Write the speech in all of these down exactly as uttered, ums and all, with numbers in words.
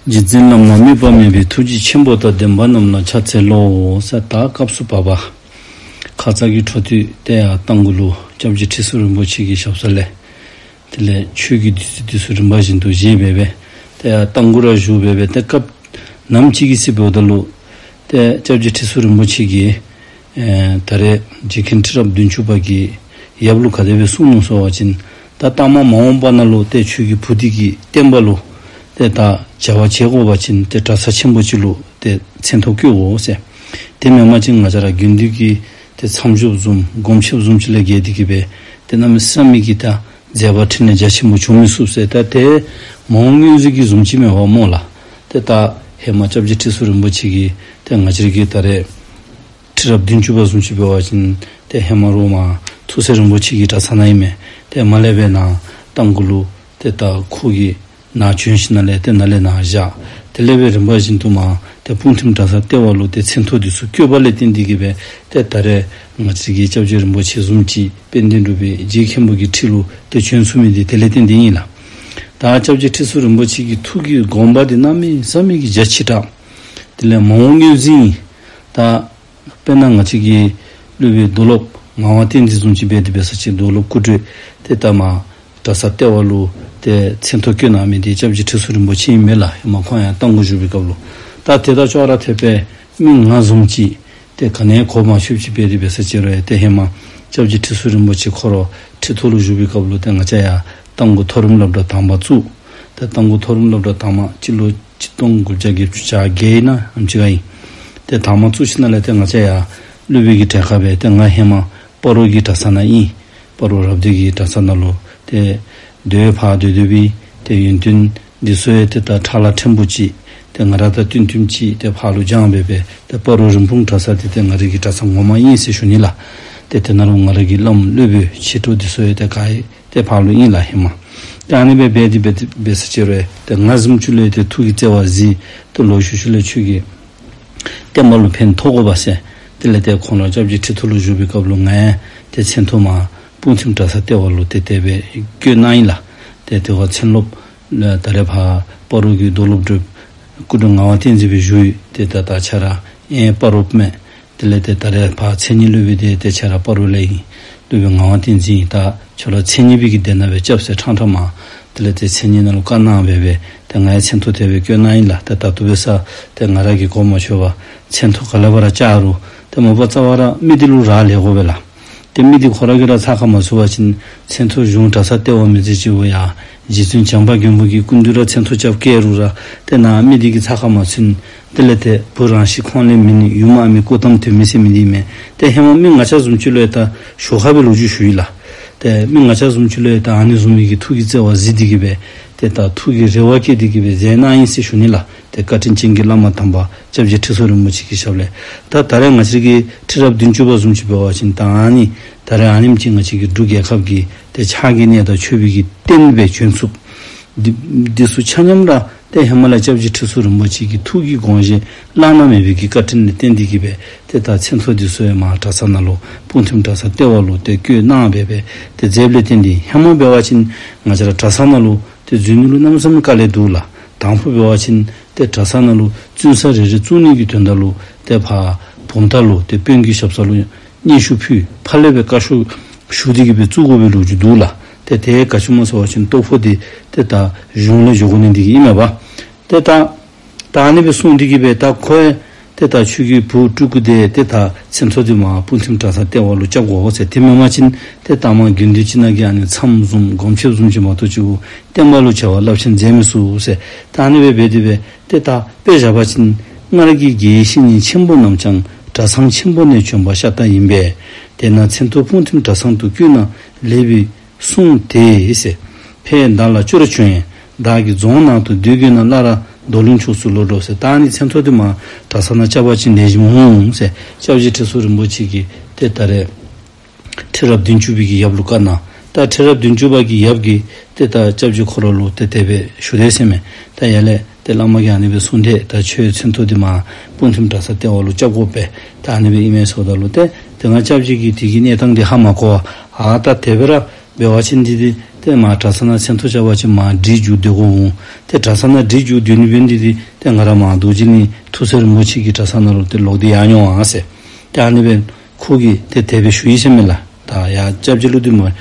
རྗེ་བཙུན་བླ་མ་དམིགས་པ་མེད་པའི་ཐུགས་རྗེ་ཆེན་པོ་དང་ལྡན་པ་རྣམས་ལ་ཕྱག་འཚལ་ལོ་ཟེར། ད་སྐབས་སུ་བབ་པ་ཁ་ཙ་གི་འཕྲོ་མཐུད་དེ་ཡར་རྟ་མགོ་ལུ་སྐྱབས་རྗེ་ཁྲི་ཟུར་རིན་པོ་ཆེ་གི་ཞབས་ས་ལས་དེ་ལས་ཆོས་ཀྱི་བདུད་རྩི་འདི་ཚུ་རིམ་པ་བཞིན་དུ་བཞེས་སྦེ་སྦེ་དེ་ཡར་རྟ་མགོ་ར་བཞུགས་སྦེ་སྦེ་དེ་སྐབས་ནམ་ཅིག་གི་ཚེ་འབདཝ་ད་ལུ་ཏེ་སྐྱབས་རྗེ་ཁྲི་ཟུར་རིན་པོ་ཆེ་གིས་ཨེ་ད་རེས་རྗེ་མཁན་ཁྲི་རབས་བདུན་ཅུ་པ་གི་ཡབ་ལུ་ག་དེ་སྦེ་གསུངས་ནུག་ཟེར་བ་ཅིན་ད་ལྟ་མ་མ་འོངས་པ་ནང་ལུ་ཏེ་ཁྱོད་ཀྱི་བུ་འདི་གི་བསྟན་པ་ལུ་ཏེ་ད་བྱ་བ་བྱེད་དགོ་པ་ཅིན་ཏེ་གྲྭ་ས་ཆེན་པོ་ཅིག་ལུ་ཏེ་མཚན་ཐོ་བཀོད་དགོ་ཟེར། དེ་མེན་པ་ཅིན་ང་བཅས་ར་དགེ་འདུན་གྱི་ཏེ་མཚམས་ཞབས་བཟུམ་སྒོམ་ཞབས་བཟུམ་ཅིག་ལས་བརྒལ་ཏེ་གི་སྦེ་ཏེ་གནམ་མེད་ས་མེད་ཀྱི་ད་མཛད་པ་འཕྲིན་ལས་རྒྱ་ཆེན་པོ་བྱུང་མི་ཚུགས་ཟེར། ད་ཏེ་མ་འོངས་མངོན་གཟིགས་ཀྱི་བཟུམ་ཅིག་མེན་པ་སྨོ་ལགས། ཏེ་ད་ཧེ་མ་སྐྱབས་རྗེ་ཁྲི་ཟུར་རིན་པོ་ཆེ་གིས་ཏེ་ང་བཅས་ར་གི་ད་རེས་ཁྲི་རབས་བདུན་ཅུ་པ་བཟུམ་ཅིག་འབད་བ་ཅིན་ཏེ་ཧེ་མ་རོ་མ་ཐུགས་སྲས་རིན་པོ་ཆེ་གི་གྲྭ་ཚང་ནང་ཨིན་མས། ཏེ་མར་ལས་སྦེ་ནཱ་རྟ་མགོ་ལུ་ཏེ་ད་ཁོ་གིས་ནཱ་བྱོན་ཞིནམ་ལས་ཏེ་ནཱ་ལས་ནཱ་བཞག། དེ་ལས་སྦེ་རིམ་པ་བཞིན་དུ་མར་ཏེ་སྤུངས་ཐིམ་གྲྭ་ཚང་ལྟེ་བ་ལུ་ཏེ་མཚན་ཐོ་འདི་ཚུ་བཀོད་པ་ལས་བརྟེན་ཏེ་གི་སྦེ་ཏེ་ད་རེས་ང་བཅས་ཀྱི་སྐྱབས་རྗེ་རིན་པོ་ཆེ་བཟུམ་ཅིག་དཔལ་ལྡན་འབྲུག་པའི་རྗེ་མཁན་པོ་གི་ཁྲི་ལུ་ཏེ་བྱོན་ཚུགས་མི་འདི་དེ་ལས་བརྟེན་ཏེ་ཨིན་ལགས། ད་སྐྱབས་རྗེ་ཁྲི་ཟུར་རིན་པོ་ཆེ་གི་ཐུགས་ཀྱི་དགོངས་པ་འདི་གནམ་མེད་ས་མེད་ཀྱི་རྒྱ་ཆེ་དྲགས། དེ་ལས་མ་འོངས་མངོན་གཟིགས་ཨིན། ད་དཔེར་ན་ང་བཅས་ཀྱི་སློབ་དཔོན་རྡོར་སློབ་ངག་དབང་བསྟན་འཛིན་བཟུམ་ཅིག་འབད་དེ་འབད་ས་ཅིན་རྡོར་སློབ་སྐུ་བགྲེས་ཏེ་ད་མར་གྲྭ་ཚང་ལྟེ་བ་ལུ་ཏེ་མཚན་ཐོ་བཀོད་གནང་མི་འདི་སྐྱབས་རྗེ་ཁྲི་ཟུར་རིན་པོ་ཆེ་ཨིན་མས་ལགས། ཧེ་མ་ཁོང་ཡང་རྟ་མགོ་བཞུགས་པའི་སྐབས་ལུ། ད་དེ་དང་ཅོག་ར་འཐདཔ་སྦེ་མི་ང་བཟུམ་ཅིག་ཏེ་ག་ནི་གོ་མ་ཆོདཔ་ཅིག་འབད་དེ་འབད་ས་ཅིག་རུང་ཡང་ཏེ་ཧེ་མ་སྐྱབས་རྗེ་ཁྲི་ཟུར་རིན་པོ་ཆེ་ཁོ་ར་ཁྲི་ཐོག་ལུ་བཞུགས་པའི་སྐབས་ལུ་ཏེ་ང་བཅས་ཡར་རྟ་མགོ་མཐོ་རིམ་སློབ་གྲྭ་དང་པ་བཙུགས། ཏེ་རྟ་མགོ་མཐོ་རིམ་སློབ་གྲྭ་དང་པ་སྤྱི་ལོ་ཆིག་སྟོང་དགུ་བརྒྱ་བརྒྱད་ཅུ་གྱ་བརྒྱད་ཨིན་ན་ཨེམ་ཅིག་ཁར་ཨིན། ཏེ་དང་པ་བཙུགས་ཞིནམ་ལས་ཏེ་ང་བཅས་ཡར་སློབ་དཔོན་གྱི་གྲལ་ཁར་སྦེ་ཏེ་ང་ཧེ་མ་སྤ་རོ་གི་གྲྭ་ཚང་ནང་ཨིན། སྤ་རོ་རབ་སྡེ་གི་གྲྭ་ཚང་ནང་ལུ་ཏེ་སྡོད་ཕར་སྡོད་སྡོད་པའི་ཏེ་ཡོན་ཏན་འདི་ཚུ་ཡང་ཏེ་ད་ཕྲ་ལ་ཕྲན་བུ་ཅིག་ཏེ་ང་ར་དང་བསྟུན་བསྟུན་ཅིག་ཏེ་ཕར་ལུ་སྦྱངས་སྦེ་སྦེ་ཏེ་སྤ་རོ་རིན་སྤུངས་གྲྭ་ཚང་འདི་ཏེ་ང་རའི་གི་གྲྭ་ཚང་ངོ་མ་ཨིན་ཟེར་ཞུ་ནི་ལགས། ཏེ་དེ་ནང་ལུ་ང་རའི་གི་བླམ་སློབ་དཔོན་ཆེ་མཐོ་འདི་ཚུ་ཡང་ཏེ་ག་ར་ཏེ་ཕར་ལུ་ཨིན་ལགས་ཧེ་མ། ཏེ་ཨ་ནི་སྦེ་འབད་དེ་འབད་དེ་འབད་ས་ཅིག་རུང་ཡང་ཏེ་ང་བཟུམ་ཅིག་ལུ་ཡང་ཏེ་ཐུགས་ཀྱི་བརྩེ་བ་གཟིགས། ཏེ་ལོག་ཤུལ་ཤུལ་ལས་ཁྱོད་ཀྱིས་བསྟན་པ་ལུ་ཕན་ཐོགས་དགོ་པས་ཟེར། དེ་ལས་ཏེ་ཁོང་ར་སྐྱབས་རྗེ་ཁྲི་ཐོག་ལུ་བཞུགས་པའི་སྐབས་ལུ་ང་ཡང་ཏེ་མཚན་ཐོ་མར་སྤུངས་ཐིམ་གྲྭ་ཚང་ལྟེ་བ་ལུ་ཏེ་དེ་སྦེ་བཀོད་གནང་ཡི་ལགས། ཏེ་དེ་བ་མཚན་སློབ་ལགས་ད་རེས་ཕར་སྤ་རོ་གི་རྡོར་སློབ་སློབ་སྐུ་དྲུང་ངག་དབང་བསྟན་འཛིན་སྦེ་བཞུགས་ཡི། ཏེ་ད་ད་ཁྱོད་ར་ཨེ་སྤ་རོ་པ་མས། དེ་ལས་ཏེ་ད་རེས་ཕར་མཚན་ཉིད་སློབ་དཔོན་འདི་ཏེ་ཁྱོད་ར་སྤ་རོ་ལས་ཨིན། སློབ་དཔོན་ངག་དབང་བསྟན་འཛིན་ཨིན། ད་ཁྱོད་ར་མཚན་ཉིད་པའི་གི་སྡེ་ནང་སྦེ་རྐྱབ་ཟེར་ཕྲང་ཕྲང་མར་དེ་ལས་ཏེ་མཚན་ཉིད་ནང་ལུ་བཀའ་གནང་སྦེ་སྦེ་ཏེ་ང་ཡང་མཚན་ཐོ་དེ་སྦེ་བཀོད་གནང་ཡི་ལགས། ཏེ་ད་ལྟོ་འབད་ས་ཏེ་ང་ར་གིས་གོ་མ་ཆོད་པར་མཚན་ཐོ་ག་ལས་ཕར་ར་བཅར་རུང་ཏེ་མ་པ་རྩ་བ་ར་མི་འདི་ལུ་རག་ལས་དགོ་པས་ལགས། ཏེ་མི་འདི་ཁོ་ར་གིས་ར་ཚགས་ཁར་མ་ཚུད་པ་ཅིན་མཚན་ཐོ་གཞུང་གྲྭ་ཚང་ལྟེ་བ་མི་ཚེ་སྤྱི་བོ་ཡ་རྗེ་བཙུན་བྱམས་པ་མགོན་པོ་གི་སྐུ་མདུན་ར་མཚན་ཐོ་རྐྱབ་བསྐྱལ་རུང་ར་ཏེ་ནཱ་མི་འདི་གིས་ཚགས་ཁར་མ་ཚུད། དེ་ལས་ཏེ་བུ་རང་ཤི་ཁོང་ལས་མིན་ཡུམ་ཨ་མའི་སྐུ་གཏམ་དོན་མེད་ཟེར་མི་འདི་མས། ཏེ་ཧེ་མ་མི་ང་བཅས་བཟུམ་ཅིག་ལུ་ཡང་ད་ཞོར་ཁར་སྦེ་ལོ་རྒྱུས་ཞུ་ཡི་ལགས། ཏེ་མི་ང་བཅས་བཟུམ་ཅིག་ལུ་ཡང་ད་ཨ་ནི་བཟུམ་མའི་གི་ཐུགས་ཀྱི་བརྩེ་བ་གཟིགས་ཏེ་གི་སྦེ་ཏེ་ད་ཐུགས་ཀྱི་རེ་བ་བསྐྱེད་དེ་གི་སྦེ་མཛད་གནང་ཡི་ཟེར་ཞུ་ནི་ལགས། ཏེ་བཀའ་དྲིན་ཅན་གྱི་བླ་མ་དམ་པ་སྐྱབས་རྗེ་ཁྲི་ཟུར་རིན་པོ་ཆེ་གི་ཞབས་ལས། ད་ད་རེས་ང་བཅས་ཀྱི་ཁྲི་རབས་བདུན་ཅུ་པ་བཟུམ་ཅིག་འབད་བ་ཅིན་ད་ཨ་ནི་ད་རེས་ཨ་ནེམ་ཅིག་ང་བཅས་ཀྱི་འབྲུག་རྒྱལ་ཁབ་ཀྱི་ཏེ་ཕྱག་གི་གནས་དང་མཆོད་པའི་གི་རྟེན་སྦེ་བྱོན་ཚུགསཔ་འདི་འདི་ཚུ་ཆ་མཉམ་ར་ཏེ་ཧེ་མ་ལས་སྐྱབས་རྗེ་ཁྲི་ཟུར་རིན་པོ་ཆེ་གི་ཐུགས་ཀྱི་དགོངས་བཞེད་བླ་ན་མེད་པའི་གི་བཀའ་དྲིན་ལས་བརྟེན་ཏེ་གི་སྦེ་ཏེ་ད་མཚན་ཐོ་འདི་ཚུ་ཡང་མར་གྲྭ་ཚང་ནང་ལུ་སྤུངས་ཐིམ་གྲྭ་ཚང་ལྟེ་བ་ལུ་ཏེ་བཀོད་གནང་སྦེ་སྦེ་ཏེ་མཛདཔ་ལས་བརྟེན་ཏེ་ཧེ་མ་འབད་བ་ཅིན་ང་བཅས་ར་གྲྭ་ཚང་ནང་ལུ་ཏེ་འཛུལ་ནི་ལུ་གནམ་མེད་ས་མེད་དཀའ་ལས་འདུག་ལགས། དང་ཕུ་འབད་བ་ཅིན་ཏེ་གྲྭ་ཚང་ནང་ལུ་བཙུན་ས་རེ་རེ་བཙུགས་ནི་གི་དོན་དག་ལུ་ཏེ་ཕར་བུམ་ཐང་ལུ་ཏེ་དཔོན་གྱི་ཞབས་ས་ལུ་སྙན་ཞུ་ཕུལ། ཕར་ལས་སྦེ་བཀའ་ཤོག་ཞུ་སྟེ་གི་སྦེ་བཙུགས་དགོ་པའི་ལོ་རྒྱུས་འདུག་ལགས། ཏེ་དེ་ག་ཅི་སྨོ་ཟེར་བ་ཅིན་ལྟོ་ཕོག་འདི་ཏེ་ད་གཞུང་ལས་འགྱོ་དགོ་ནི་འདི་གིས་ཨིན་མས་པ། ཏེ་ད་ད་ཨ་ནི་སྦེ་གསུངས་ཏེ་གི་སྦེ་ད་ཁོ་ཡང་ཏེ་ད་ཁྱོད་ཀྱི་བུ་སྤྲུལ་སྐུ་འདི་ཏེ་ད་མཚན་ཐོ་འདི་མར་སྤུངས་ཐིམ་གྲྭ་ཚང་ལྟེ་བ་ལུ་རྐྱབ་དགོ་ཟེར། དེ་མེན་པ་ཅིན་ཏེ་ད་མར་དགེ་འདུན་ཅིག་ནང་གི་ཨ་ནི་མཚམས་བཟུམ་སྒོམ་ཆེན་བཟུམ་ཅིག་མ་གཏོགས་ཅིག་བསྟན་པ་ལུ་བྱ་བ་རླབས་ཆེན་མཛད་མི་ཚུགས་ཟེར། ད་ཨ་ནི་སྦེ་འབད་དེ་སྦེ་ཏེ་ད་དཔེ་བཞག་པ་ཅིན་སྔར་གྱི་དགེ་བའི་བཤེས་གཉེན་ཆེན་པོ་རྣམས་ཀྱང་། གྲྭ་ཚང་ཆེན་པོ་ནས་བྱོན་པ་ཤ་སྟག་ཡིན་པས། དེས་ན་མཚན་ཐོ་སྤུངས་ཐིམ་གྲྭ་ཚང་དུ་བཀོད་ན་ལེགས་པའི་གསུང་དེས་ཟེར། ཕས་བདག་ལ་བཅོལ་བྱུང་ཡང་། བདག་གིས་རྫོང་ནང་དུ་སྡོད་དགོས་ན་སླར་རྡོར་གླིང་ཕྱོགས་སུ་ལོག་འགྲོ་ཟེར། ད་ཨ་ནི་མཚན་ཐོ་འདི་མར་གྲྭ་ཚང་ནང་རྐྱབ་པ་ཅིན་ལེགས་ཤོམ་འོང་ཟེར། སྐྱབས་རྗེ་ཁྲི་ཟུར་རིན་པོ་ཆེ་གིས་ཏེ་ད་རེས་ཁྲི་རབས་བདུན་ཅུ་པའི་གི་ཡབ་ལུ་བཀའ་གནང་། ད་ཁྲི་རབས་བདུན་ཅུ་པ་གི་ཡབ་ཀྱིས་ཏེ་ད་སྐྱབས་རྗེ་ཁོ་ར་ལུ་ཏེ་དེ་སྦེ་ཞུ་དེས་ཟེར་མས། ད་ཡར་ལས་ཏེ་བླ་མ་གིས་ཨ་ནི་སྦེ་གསུངས་ཏེ་ད་ཁྱོད་མཚན་ཐོ་འདི་མར་སྤུངས་ཐིམ་གྲྭ་ཚང་ལྟེ་བ་ལུ་རྐྱབ་དགོ་པས། ད་ཨ་ནི་སྦེ་ཨིན་མས་ཟེརཝ་ད་ལུ་ཏེ་དེ་སྒང་སྐྱབས་རྗེ་གིས་དེ་གི་གནས་སྟངས་འདི་ཧ་མ་གོ་བར་ཨ་ད་དེ་སྦེ་ར་འབད་བ་ཅིན་འདི་འདི་ ཏེ་མར་གྲྭ་ཚང་ནང་མཚན་ཐོ་བཅར་བ་ཅིན་མར་སྒྲིག་འགྱོ་སྡོད་དགོ་འོང་། ཏེ་གྲྭ་ཚང་ནང་སྒྲིག་འགྱོ་སྡོད་ནི་འབད་ནི་འདི་ཏེ་ང་ར་མར་རྡོ་རྗེ་གླིང་ཐུགས་སྲས་རིན་པོ་ཆེ་གི་གྲྭ་ཚང་ནང་ལུ་ཏེ་ལོག་སྟེ་ཡར་འགྱོ་འོང་ཟེར། ཏེ་ཨ་ནི་སྦེ་ཁོ་གིས་ཏེ་དེ་སྦེ་ཞུ་ཡི་ཟེར་མས་ལགས། ད་ཡར་སྐྱབས་རྗེ་ལུ་འདི་མ་ཡར་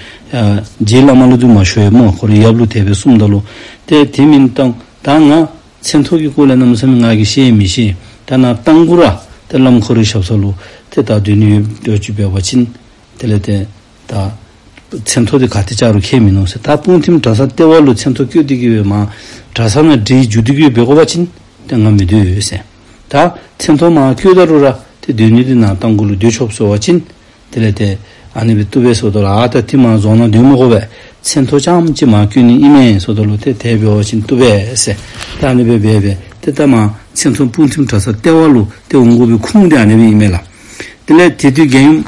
རྗེ་བླ་མ་ལུ་འདི་མ་ཞུ་ཡི་སྨོ། ཁོ་རའི་ཡབ་ལུ་དེ་སྦེ་གསུངམ་ད་ལུ་ཏེ་དེ་མེན་ད་ད་ང་མཚན་ཐོ་གི་སྐོར་ལས་གནམ་མེད་ས་མེད་ང་གིས་ཤེས་མི་ཤེས། ད་ནཱ་རྟ་མགོ་ར་ཏེ་བླམ་ཁོ་རའི་ཞབས་ས་ལུ་ཏེ་ད་སྡོད་ནི་ཡོད་ཡོད་ཅིག་འབད་བ་ཅིན་དེ་ལས་ཏེ་ད་མཚན་ཐོ་འདི་ག་ཏེ་བཅར་རུང་ཁྱད་མིན་ནུག་ཟེར། ད་སྤུངས་ཐིམ་གྲྭ་ཚང་ལྟེ་བ་ལུ་མཚན་ཐོ་བཀོད་དེ་གིས་སྦེ་མར་གྲྭ་ཚང་ནང་སྒྲིག་འགྱོ་དེ་གིས་སྦེ་འབད་དགོ་པ་ཅིན་ཏེ་ང་མི་སྡོད་ཟེར། ད་མཚན་ཐོ་མར་བཀོད་ད་རུང་ར་ཏེ་སྡོད་ནི་འདི་ནཱ་རྟ་མགོ་ལུ་སྡོད་ཆོགཔ་ཟེར་བ་ཅིན་དེ་ལས་ཏེ་ཨ་ནི་སྦེ་བཏུབ་པས་ཟེརཝ་ད་ལུ་ཨ་ད་ཏེ་མར་རྫོང་ནང་སྡོད་མི་དགོ་པས། མཚན་ཐོ་རྐྱངམ་ཅིག་མར་བཀོད་ནི་ཨིན་མས་ཟེརཝ་ད་ལུ་ཏེ་དེ་འབད་བ་ཅིན་བཏུབ་པས་ཟེར། ད་ཨ་ནི་སྦེ་འབད་སྦེ་ཏེ་ད་མར་མཚན་ཐོ་སྤུངས་ཐིམ་གྲྭ་ཚང་ལྟེ་བ་ལུ་ཏེ་འོང་དགོ་པའི་ཁུངས་འདི་ཨ་ནི་སྦེ་ཨིན་མས་ལགས། དེ་ལས་དེ་དུས་རྒྱལ་ཡུམ་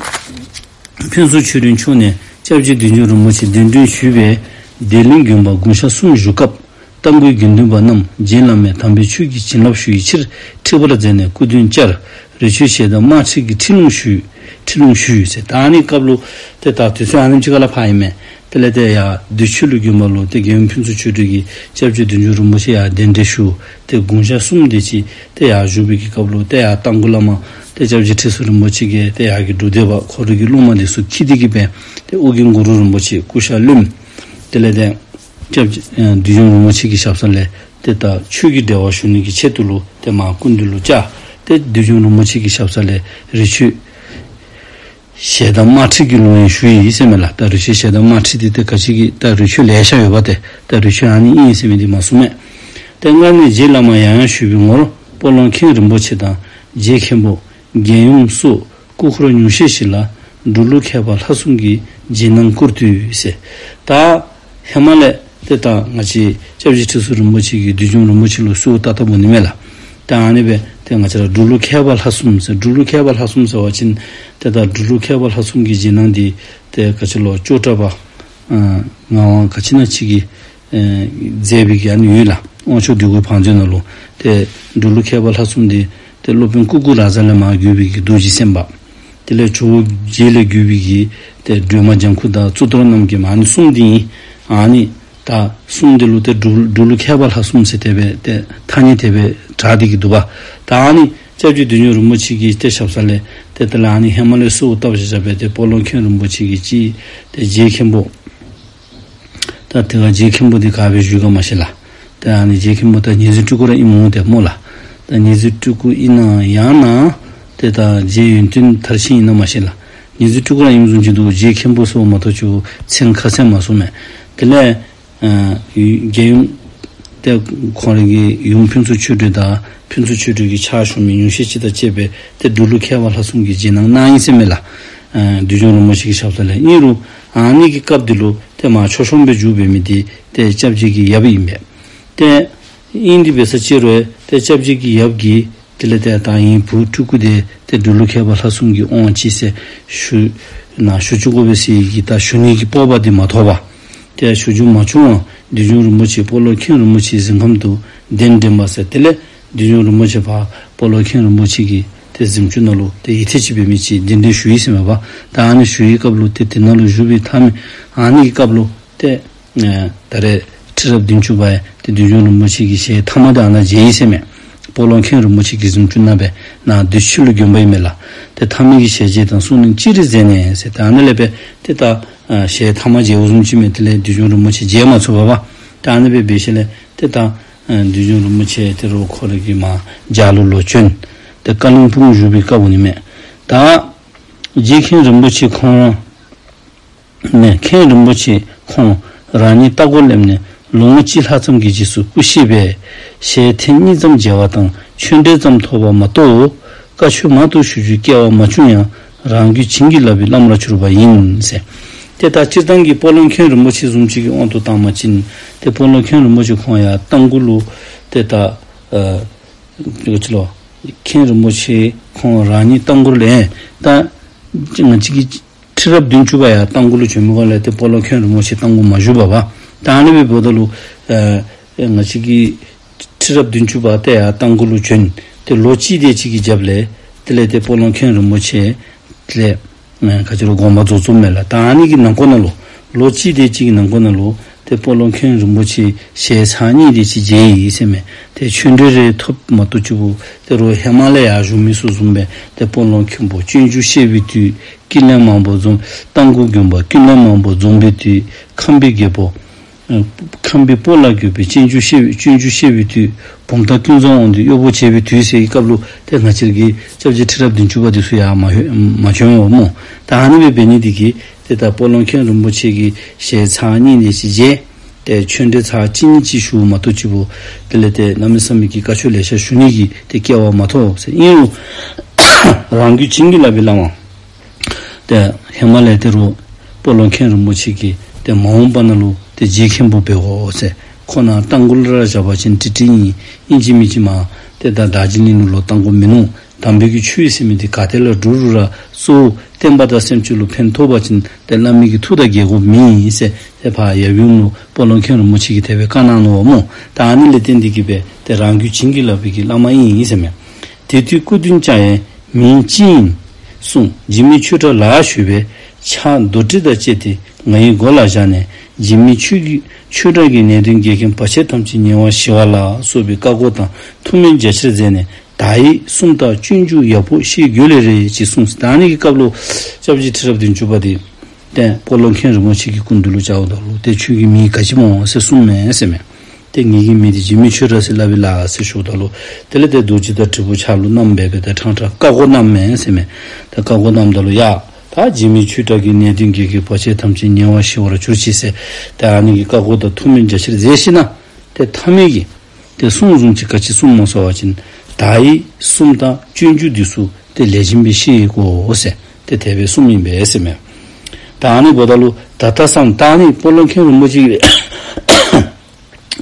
ཕུན་ཚོགས་ཆོས་སྒྲོན་མཆོག་ནས་སྐྱབས་རྗེ་བདུད་འཇོམས་རིན་པོ་ཆེ་གདན་འདྲེན་ཞུས་པས། བདེ་གླིང་དགོན་པར་དགུང་ཞག་གསུམ་བཞུགས་སྐབས་རྟ་མགོའི་དགེ་འདུན་པ་རྣམས་རྗེ་བླ་མས་དམ་པའི་ཆོས་ཀྱི་བྱིན་རླབས་ཞུ་ཡི་ཕྱིར་ཁྲི་པར་མཛད་ནས་སྐུ་མདུན་བཅར། རི་ཁྲོད་ཞལ་གདམས་དམར་ཁྲིད་ཀྱི་ཁྲིད་ལུང་ཞུས། ཁྲིད་ལུང་ཞུས་ཟེར། ད་ཨ་ནི་སྐབས་ལུ་ཏེ་ད་དུས་ཚོད་ཨ་ནེམ་ཅིག་ཁར་ལུ་ཕར་ཨིན་མས། དེ་ལས་ཏེ་ཡར་བདེ་ཆོས་གླིང་དགོན་པ་ལུ་ཏེ་རྒྱལ་ཡུམ་ཕུན་ཚོགས་ཆོས་སྒྲོན་གྱིས་སྐྱབས་རྗེ་བདུད་འཇོམས་རིན་པོ་ཆེ་ཡར་གདན་འདྲེན་ཞུ། ཏེ་དགུང་ཞག་གསུམ་དེ་ཅིག་ཏེ་ཡར་བཞུགས་པའི་གི་སྐབས་ལུ་ཏེ་ཡར་རྟ་མགོ་བླ་མ་ཏེ་སྐྱབས་རྗེ་ཁྲི་ཟུར་རིན་པོ་ཆེ་གིས་ཏེ་ཡར་གྱི་སྒྲུབ་སྡེ་པ་ཁོ་རའི་གི་སློབ་མ་འདི་ཚུ་འཁྱིད་དེ་གིས་སྦེ་ཏེ་ཨོ་རྒྱན་གུ་རུ་རིན་པོ་ཆེ་སྐུ་ཤ་རློནམ། དེ་ལས་ཏེ་སྐྱབས་རྗེ་ཨེ་བདུད་འཇོམས་རིན་པོ་ཆེ་གི་ཞབས་ས་ལས་ཏེ་ད་ཆོས་ཀྱི་འབྲེལ་བ་ཞུ་ནི་གི་ཆེད་དུ་ལུ་ཏེ་མར་སྐུ་མདུན་ལུ་བཅར། ཏེ་བདུད་འཇོམས་རིན་པོ་ཆེ་གི་ཞབས་ས་ལས་རི་ཁྲོད་ཞལ་གདམས་དམར་ཁྲིད་ཀྱི་ལུང་ཡང་ཞུ་ཡི་ཟེར་མས་ལགས། ད་རི་ཁྲོད་ཞལ་གདམས་དམར་ཁྲིད་འདི་ཏེ་ག་ཅི་གི་ད་རི་ཁྲོད་ལེ་ཤ་ཡོད་པ་ཏེ་ད་རི་ཁྲོད་ཨ་ནི་ཨིན་ཟེར་མི་འདི་མ་གསུངས་མས། ཏེ་སྔར་ནས་རྗེ་བླ་མ་ཡང་ཡང་ཞུས་པའི་ངོར་སྤོ་ལོ་མཁན་རིན་པོ་ཆེ་དང་རྗེ་མཁན་པོ་རྒྱལ་ཡུམ་སོགས་སྐུ་འཁོར་ཉུང་ཤས་ཤིག་ལ་འབྲུག་ལུ་མཁས་པ་ལྷ་གསུམ་གྱིས་རྗེས་གནང་བསྐུར་ཏེ་ཟེར། ད་ཧེ་མ་ལས་ཏེ་ད་ང་བཅས་སྐྱབས་རྗེ་ཁྲི་ཟུར་རིན་པོ་ཆེ་གིས་བདུད་འཇོམས་རིན་པོ་ཆེ་ལུ་གསོལཝ་བཏབ་བཏབ་འོང་ནི་མས་ལགས། ད་ཨ་ནི་སྦེ་ཏེ་ང་བཅས་ར་འབྲུག་ལུ་མཁས་པ་ལྷ་གསུམ་ཟེར། འབྲུག་ལུ་མཁས་པ་ལྷ་གསུམ་ཟེར་བ་ཅིན་ཏེ་ད་འབྲུག་ལུ་མཁས་པ་ལྷ་གསུམ་གྱི་རྗེས་གནང་འདི་ཏེ་ག་ཅི་ལོ་ཅོག་གྲྭ་པ་ཨ་ངག་དབང་ག་ཅི་ཨིན་ན་ཅིག་གིས་ཨེ་མཛད་པའི་གི་ཨ་ནི་ཡོད་ལགས། དབང་ཆོག་འདུས་སྐོར་བང་མཛོད་ནང་ལུ་ཏེ་འབྲུག་ལུ་མཁས་པ་ལྷ་གསུམ་འདི་ཏེ་སློབ་དཔོན་ཀུ་ཀུ་ར་ཛ་ལས་མར་བརྒྱུད་པའི་གི་རྡོ་རྗེ་སེམས་དཔའ། དེ་ལས་ཇོ་བོ་རྗེ་ལས་བརྒྱུད་པའི་གི་ཏེ་སྒྲོལ་མ་ལྗང་ཁུ་དང་གཙུག་ཏོར་རྣམ་རྒྱལ་མ་ཨ་ནི་གསུམ་འདི་ཨིན། ཨ་ནི་ད་གསུམ་འདི་ལུ་ཏེ་འབྲུག་འབྲུག་ལུ་མཁས་པ་ལྷ་གསུམ་ཟེར་དེ་སྦེ་ཏེ་ཐ་སྙད་དེ་སྦེ་གྲགས་ཏེ་གི་འདུག་པ། ད་ཨ་ནི་སྐྱབས་རྗེ་བདུད་འཇོམས་རིན་པོ་ཆེ་གི་ཏེ་ཞབས་ས་ལས་ཏེ་དེ་ལས་ཨ་ནི་ཧེ་མ་ལས་གསོལཝ་བཏབ་བཞག་བཞག་པའི་ཏེ་སྤོ་ལོ་མཁན་རིན་པོ་ཆེ་གིས་ཅིག་ཏེ་རྗེ་མཁན་པོ། ད་དེ་ཁར་རྗེ་མཁན་པོ་འདི་ག་སྦེ་བཞུགས་ག་མ་ཤེས་ལགས། ད་ཨ་ནི་རྗེ་མཁན་པོ་ད་ཉེ་ཟུར་སྤྲུལ་སྐུ་ར་ཨིནམ་འོང་ཏེ་སྨོ་ལགས། ད་ཉེ་ཟུར་སྤྲུལ་སྐུ་ཨིན་ན་ཡང་ན་ཏེ་ད་རྗེ་ཡོན་ཏན་མཐར་ཕྱིན་ཨིན་ན་མ་ཤེས་ལགས། ཉེ་ཟུར་སྤྲུལ་སྐུ་ར་ཨིནམ་བཟུམ་ཅིག་འདུག། རྗེ་མཁན་པོ་ཟེརཝ་མ་གཏོགས་ཅིག་མཚན་ཁ་གསལ་མ་གསུངས་མས། དེ་ལས་ཨ་རྒྱལ་ཡུམ་ཏེ་ཁོང་རའི་གི་ཡུམ་ཕུན་ཚོགས་ཆོས་སྒྲོན་དང་ཕུན་ཚོགས་ཆོས་སྒྲོན་གྱི་ཕྱག་ཞུ་མི་ཉུང་ཤས་ཅིག་དང་བཅས་པའི་ཏེ་འབྲུག་ལུ་མཁས་པ་ལྷ་གསུམ་གྱིས་རྗེས་གནང་གནང་ཡི་ཟེར་མས་ལགས། ཨ་བདུད་འཇོམས་རིན་པོ་ཆེ་གི་ཞབས་ས་ལས། ཨིན་རུང་ཨ་ནི་གི་སྐབས་འདི་ལུ་ཏེ་མར་ཆོས་སྐྱོང་སྦེ་བཞུགས་པའི་མི་འདི་ཏེ་སྐྱབས་རྗེ་གི་ཡབ་ཨིན་པས། ཏེ་ཨིན་ཏེ་འབད་ས་ཅིག་རུང་ཏེ་སྐྱབས་རྗེ་གི་ཡབ་ཀྱིས་དེ་ལས་ཏེ་ད་ངེའི་བུ་སྤྲུལ་སྐུ་འདི་ཏེ་འབྲུག་ལུ་མཁས་པ་ལྷ་གསུམ་གྱིས་དབང་བྱིན་ཟེར་ཞུ་ན་ཞུ་བཅུག་དགོ་པས་ཟེར་གི་ད་ཞུ་ནི་གི་སྤོབས་པ་འདི་མ་ཐོབ་པར། ཏེ་ཞུ་རྒྱུ་མ་བྱུང་བར་བདུད་འཇོམས་རིན་པོ་ཆེ་སྤོ་ལོ་མཁན་རིན་པོ་ཆེའི་གཟིམ་ཁང་དུ་གདན་འདྲེན་པ་ཟེར། དེ་ལས་བདུད་འཇོམས་རིན་པོ་ཆེ་ཕར་སྤོ་ལོ་མཁན་རིན་པོ་ཆེ་གི་ཏེ་གཟིམ་ཅུང་ནང་ལུ་ཏེ་ཡིད་ཐེངས་ཅིག་འབད་མི་ཅིག་གདན་འདྲེན་ཞུ་ཡི་ཟེར་མས་པ། ད་ཨ་ནི་ཞུ་བའི་སྐབས་ལུ་ཏེ་དེ་ནང་ལུ་བཞུགས་པའི་མཐའ་མའི་ཨ་ནི་གི་སྐབས་ལུ་ཏེ་ཨེ་ད་རེས་ཁྲི་རབས་བདུན་ཅུ་པ་ཡང་ཏེ་བདུད་འཇོམས་རིན་པོ་ཆེ་གི་ཞལ་ཐ་མ་འདི་ཨ་ནཱ་མཇལ་ཡི་ཟེར་མས། སྤོ་ལོ་མཁན་རིན་པོ་ཆེ་གི་གཟིམ་ཅུང་ནང་སྦེ་ནཱ་བདེ་ཆོས་གླིང་དགོན་པ་ཨིན་མས་ལགས། ཏེ་ཐ་མའི་གི་ཞལ་མཇལ་དང་གསུང་གླེང་ཅི་རིགས་མཛད་ནས་ཟེར། ཏེ་ཨ་ནཱ་ལས་སྦེ་ཏེ་ད་ཨ་ཞལ་ཐ་མ་མཇལཝ་བཟུམ་ཅིག་མས། དེ་ལས་བདུད་འཇོམས་རིན་པོ་ཆེ་མཇལ་མ་ཚུགས་པས་པ། ཏེ་ཨ་ནི་སྦེ་འབད་ཞིནམ་ལས་ཏེ་ད་ཨ་བདུད་འཇོམས་རིན་པོ་ཆེ་དེ་རུ་ཁོ་རའི་གི་མར་རྒྱ་ལུ་ལོག་བྱོན། ཏེ་ཀ་ལིམ་པོང་བཞུགས་པའི་སྐབས་འོང་ནི་མས། ད་རྗེ་མཁན་རིན་པོ་ཆེ་ཁོང་ར་ནས་མཁན་རིན་པོ་ཆེ་ཁོང་རང་ཉིད་རྟ་མགོར་སླེབས་ནས་ལོ་ངོ་གཅིག་ལྷག་ཙམ་གྱི་རྗེས་སུ་སྐུ་གཤེགས་པས། ཞལ་ཐེངས་གཉིས་ཙམ་མཇལ་བ་དང་ཆོས་འབྲེལ་ཙམ་ཐོབ་པ་མ་གཏོགས་བཀའ་ཆོས་མང་དུ་ཞུ་རྒྱུའི་སྐལ་བ་མ་བྱུང་ཡང་རང་རྒྱུད་བྱིན་གྱིས་བརླབས་པའི་བླམ་ལ་གྱུར་པ་ཡིན་ཟེར། ཏེ་ད་སྤྱིར་བཏང་གི་སྤོ་ལོ་མཁན་རིན་པོ་ཆེ་བཟུམ་ཅིག་གི་དབང་དུ་བཏང་བ་ཅིན་ཏེ་སྤོ་ལོ་མཁན་རིན་པོ་ཆེ་ཁོང་ཡང་རྟ་མགོ་ལུ་ཏེ་ད་ཨ་ཅི་ལོ་མཁན་རིན་པོ་ཆེ་ཁོང་རང་ཉིད་རྟ་མགོར་ལས་ད་ང་བཅས་ཀྱི་ཁྲི་རབས་བདུན་ཅུ་པ་ཡང་རྟ་མགོ་ལུ་བྱོན་མི་གོ་ལས་ཏེ་སྤོ་ལོ་མཁན་རིན་པོ་ཆེ་རྟ་མགོ་མ་བཞུགས་པས་པ། ད་ཨ་ནི་སྦེ་འབདཝ་ད་ལུ་ཨ་ང་བཅས་ཀྱི་ཁྲི་རབས་བདུན་ཅུ་པ་ཏེ་ཡར་རྟ་མགོ་ལུ་བྱོན། ཏེ་ལོ་གཅིག་དེ་ཅིག་གི་རྒྱབ་ལས་དེ་ལས་ཏེ་སྤོ་ལོ་མཁན་རིན་པོ་ཆེ་དེ་ལས་ཨ་ག་ཅི་ལོ་དགོངས་པ་རྫོགས་རྫོགསཔ་མས་ལགས། ད་ཨ་ནི་གི་ནང་འཁོད་ནང་ལུ་ ལོ་གཅིག་དེ་ཅིག་གི་ནང་འཁོད་ནང་ལུ་ཏེ་སྤོ་ལོ་མཁན་རིན་པོ་ཆེ་ཞལ་ཚར་གཉིས་དེ་ཅིག་མཇལ་ཡི་ཟེར་མས། ཏེ་ཆོས་འབྲེལ་རེ་ཐོབ་མ་གཏོགས་ཅིག་པོ་ཏེ་རོགས་ཧེ་མ་ལས་ཡར་བཞུགས་མི་ཚུ་བཟུམ་སྦེ་ཏེ་སྤོ་ལོ་མཁན་པོ་སྤྱོད་འཇུག་བཤད་པའི་དུས་ཀུན་ལེགས་མང་པོ་འཛོམས། རྟ་མགོ་དགོན་པ་ཀུན་ལེགས་མང་པོ་འཛོམས་པའི་དུས། ཁམས་པའི་རྒྱལ་པོ་ཨ་ཁམས་པའི་སྤོ་ལགས་དགོན་པའི་སྤྱོད་འཇུག་བཤད་སྤྱོད་འཇུག་བཤད་པའི་དུས། བུམ་ཐང་ཀུན་བཟང་དབང་འདུས་གཡོག་པོ་བྱེད་པའི་དུས་ཟེར་བའི་སྐབས་ལུ་ཏེ་ང་བཅས་ར་གི་སྐྱབས་རྗེ་ཁྲི་རབས་བདུན་ཅུ་པ་དེ་ཚུ་ཡར་མ་ལྷོད་མ་བྱོན་འོང་སྨོ། ད་ཨ་ནི་སྦེ་འབད་ནི་དེ་གིས་ཏེ་ད་སྤོ་ལོ་མཁན་རིན་པོ་ཆེ་གི་ཞལ་ཚར་གཉིས་དེ་ཅིག་མཇལ། ཏེ་ཆོས་འབྲེལ་ཚར་གཅིག་གཉིས་ཅིག་ཞུ་མ་གཏོགས་ཅིག་པོ་དེ་ལས་ཏེ་གནམ་མེད་ས་མེད་ཀྱི་བཀའ་ཆོས་ལེ་ཤ་ཞུ་ནི་གི་ཏེ་སྐལ་བ་མ་ཐོབ་ཟེར། ཨིན་རུང་རང་རྒྱུད་བྱིན་གྱིས་བརླབས་པའི་བླ་མ་ཏེ་ཧེ་མ་ལས་ཏེ་རོགས་སྤོ་ལོ་མཁན་རིན་པོ་ཆེ་གིས་ཏེ་མ་འོངས་པ་ནང་ལུ་ཏེ་རྗེ་མཁན་པོ་འབད་དགོ་ཟེར། ཁོ་ནང་རྟ་མགོ་ལུ་ར་བཞག་པ་ཅིན་ཏིག་ཏིག་ཨིན། ཨིན་ཅི་མིན་ཅི་མ་ཏེ་ད་དར་ཇི་གླིང་ལུ་ལོག་རྟ་མགོ་མིན་ནུག། དམ་པའི་གི་ཆོས་ཟེར་མི་འདི་ག་ཏེ་ལུ་འགྲོ་རུང་ར་གཙོ་བོ་བསྟན་པ་དང་སེམས་ཅན་ལུ་ཕན་ཐོགས་པ་ཅིན་ཏེ་བླ་མའི་གི་ཐུགས་དང་འགལ་དགོཔ་མེད་ཟེར། ཏེ་ཕར་ཡབ་ཡུམ་ལུ་སྤོ་ལོ་མཁན་རིན་པོ་ཆེ་གིས་དེ་སྦེ་བཀའ་གནང་ནུག་སྨོ། ད་ཨ་ནི་ལས་བརྟེན་ཏེ་གིས་སྦེ་ཏེ་རང་རྒྱུད་བྱིན་གྱིས་བརླབས་པའི་གི་བླ་མ་ཨིན་ཟེར་མས། དེ་དུས་སྐུ་མདུན་བཅར་ཡང་མིང་ཅི་ཡིན་གསུངས། འཇིགས་མེད་ཆོས་གྲགས་ལགས་ཞུས་པས། ཕྱག་རྡོར་དྲིལ་དང་བཅས་ཏེ་ང་ཡི་མགོ་ལ་བཞག་ནས། འཇིགས་མེད་ཆོས་ཀྱི་ཆོས་གྲགས་ཀྱི་ནད་གདོན་འགལ་མཁན་བར་ཆད་ཐམས་ཅད་ཉེ་བར་ཞི་བ་ལ་སོགས་པའི་བཀའ་བསྒོ་དང་ཐུགས་སྨོན་རྒྱ་ཆེར་མཛད་ནས། བརྡ་ཡིག་སུམ་རྟགས་སྤྱོད་འཇུག་ཡག་པོ་ཤེས་དགོས་ལེ་རེད་ཅེས་གསུངས། ད་ཨ་ནི་གི་སྐབས་ལུ་སྐྱབས་རྗེ་ཁྲི་རབས་བདུན་ཅུ་པ་དེ་ཏེ་སྤོ་ལོ་མཁན་རིན་པོ་ཆེ་གི་སྐུ་མདུན་ལུ་བཅརཝ་ད་ལུ་ཏེ་ཁྱོད་ཀྱི་མིང་ག་ཅི་སྨོ་ཟེར་གསུངས་མས་ཟེར་མས། ཏེ་ངེ་གི་མིང་འདི་འཇིགས་མེད་ཆོས་གྲགས་ཟེར་སླབ་ཨིན་ལགས་ཟེར་ཞུཝ་ད་ལུ་དེ་ལས་ཏེ་རྡོ་རྗེ་དང་དྲིལ་བུ་ཕྱག་ལུ་བསྣམས་སྦེ་སྦེ་ཏེ་ཕྲང་ཕྲང་བཀའ་བསྒོ་གནངམ་མས་ཟེར་མས། ཏེ་བཀའ་བསྒོ་གནངམ་ད་ལུ་ཡ་ད་འཇིགས་མེད་ཆོས་གྲགས་ཀྱི་ནད་གདོན་འགལ་མཁན་བར་ཆད་ཐམས་ཅད་ཉེ་བར་ཞི་བར་གྱུར་ཅིག་ཟེར། ཏེ་ཨ་ནི་གི་བཀའ་བསྒོ་དང་ཐུགས་སྨོན་རྒྱ་ཆེར་མཛད་ཞིནམ་ལས་ཏེ་མཐའ་མའི་གི་ཏེ་གསུང་བཟུམ་ཅིག་ག་ཅི་གསུངསམ་སྨོ་ཟེར་བ་ཅིན་བརྡ་ཡིག་སུམ་རྟགས་སྤྱོད་འཇུག་འདི་ཚུ་ཏེ་ལེགས་ཤོམ་སྦེ་ཤེས་དགོ་ཟེར་ཏེ་དེ་སྦེ་གསུངསམ་ཨིན་པས་ཟེར་མས། ད་ཨ་ནི་འབདཝ་ད་ལུ་ད་ལྟ་སང་ད་ཨ་ནི་སྤོ་ལོ་མཁན་རིན་པོ་ཆེ་གིས་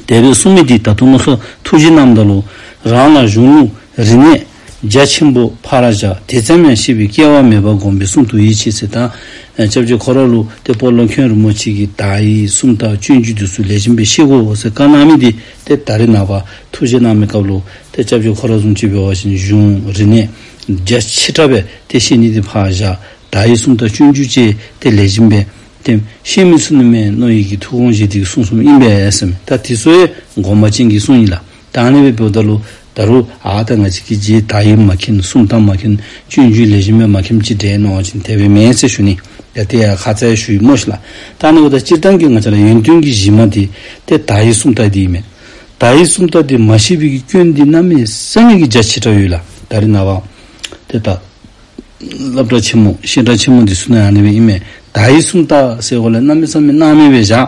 དེ་སྦེ་གསུངས་མི་འདི་ད་ལྟོ་མནོ་བསམ་ཐུགས་བཞེད་གནངམ་ད་ལུ་རང་ལ་གཞུང་ལུགས་རིག་གནས་རྒྱ་ཆེན་པོ་ཕར་བཞག། དེ་ཙམ་ཡང་ཤེས་པའི་སྐལ་བ་མེད་པར་དགོངས་པའི་གསུང་དུ་ཡིད་ཆེས་ཟེར། ད་སྐྱབས་རྗེ་ཁོ་ར་ལུ་ཏེ་སྤོ་ལོ་མཁན་རིན་པོ་ཆེ་གིས་བརྡ་ཡིག་སུམ་རྟགས་སྤྱོད་འཇུག་འདི་ཚུ་ལེགས་ཤོམ་སྦེ་ཤེས་དགོ་ཟེར་བཀའ་གནང་མི་འདི་ཏེ་ད་རེས་ནངས་པ་ཐུགས་བཞེད་གནང་མི་སྐབས་ལུ་ཏེ་སྐྱབས་རྗེ་ཁོ་ར་བཟུམ་ཅིག་འབད་བ་ཅིན་གཞུང་རིག་གནས་རྒྱ་ཆེ་དྲགས་སྦེ་ཏེ་ཤེས་ནི་འདི་ཕར་བཞག། བརྡ་ཡིག་སུམ་རྟགས་སྤྱོད་འཇུག་ཅིག་ཏེ་ལེགས་ཤོམ་སྦེ་ཏེ་ཤེས་མི་ཚུགས་ནི་མས་མནོ་ཡི་གི་ཐུགས་དགོངས་བཞེས་ཏེ་གསུངས་གསུངསམ་ཨིན་པས་ཟེར་མས། ད་དེ་ཚུ་ཡང་དགོངས་པ་ཅན་གྱི་གསུང་ཨིན་ལགས། ད་ཨ་ནི་སྦེ་འབདཝ་ད་ལུ་ད་རུང་ཨ་ད་ང་བཅས་ཀྱིས་རྗེ་བརྡ་ཡིག་མ་མཁྱེན་སུམ་རྟགས་མ་མཁྱེན་སྤྱོད་འཇུག་ལེགས་ཤོམ་སྦེ་མ་མཁྱེནམ་ཅིག་འདྲས་མནོ་བ་ཅིན་དེ་སྦེ་མེན་ཟེར་ཞུ་ནི། ཡ་ཏེ་ཡ་ཁ་ཙ་ཡང་ཞུ་ཡི་སྨོ་ཤིག་ལགས། ད་ཨ་ནི་འབདཝ་ད་སྤྱིར་བཏང་གི་ང་བཅས་ར་ཡོན་ཏན་གྱི་གཞི་མ་འདི་ཏེ་བརྡ་ཡིག་སུམ་རྟགས་འདི་ཨིན་མས། བརྡ་ཡིག་སུམ་རྟགས་འདི་མ་ཤེས་པའི་གི་སྐྱོན་འདི་གནམ་མེད་ས་མེད་ཀྱི་རྒྱ་ཆེ་དྲགས་ཡོད་ལགས། ད་རེས་ནངས་པ་ཏེ་ད་སློབ་གྲྭ་ཆེན་མོ་བཤད་གྲྭ་ཆེན་མོ་འདི་ཚུ་ནང་ཨ་ནི་སྦེ་ཨིན་མས། བརྡ་ཡིག་སུམ་རྟགས་ཟེར་གོ་ལས་གནམ་མེད་ས་མེད་སྣང་མེད་སྦེ་བཞག།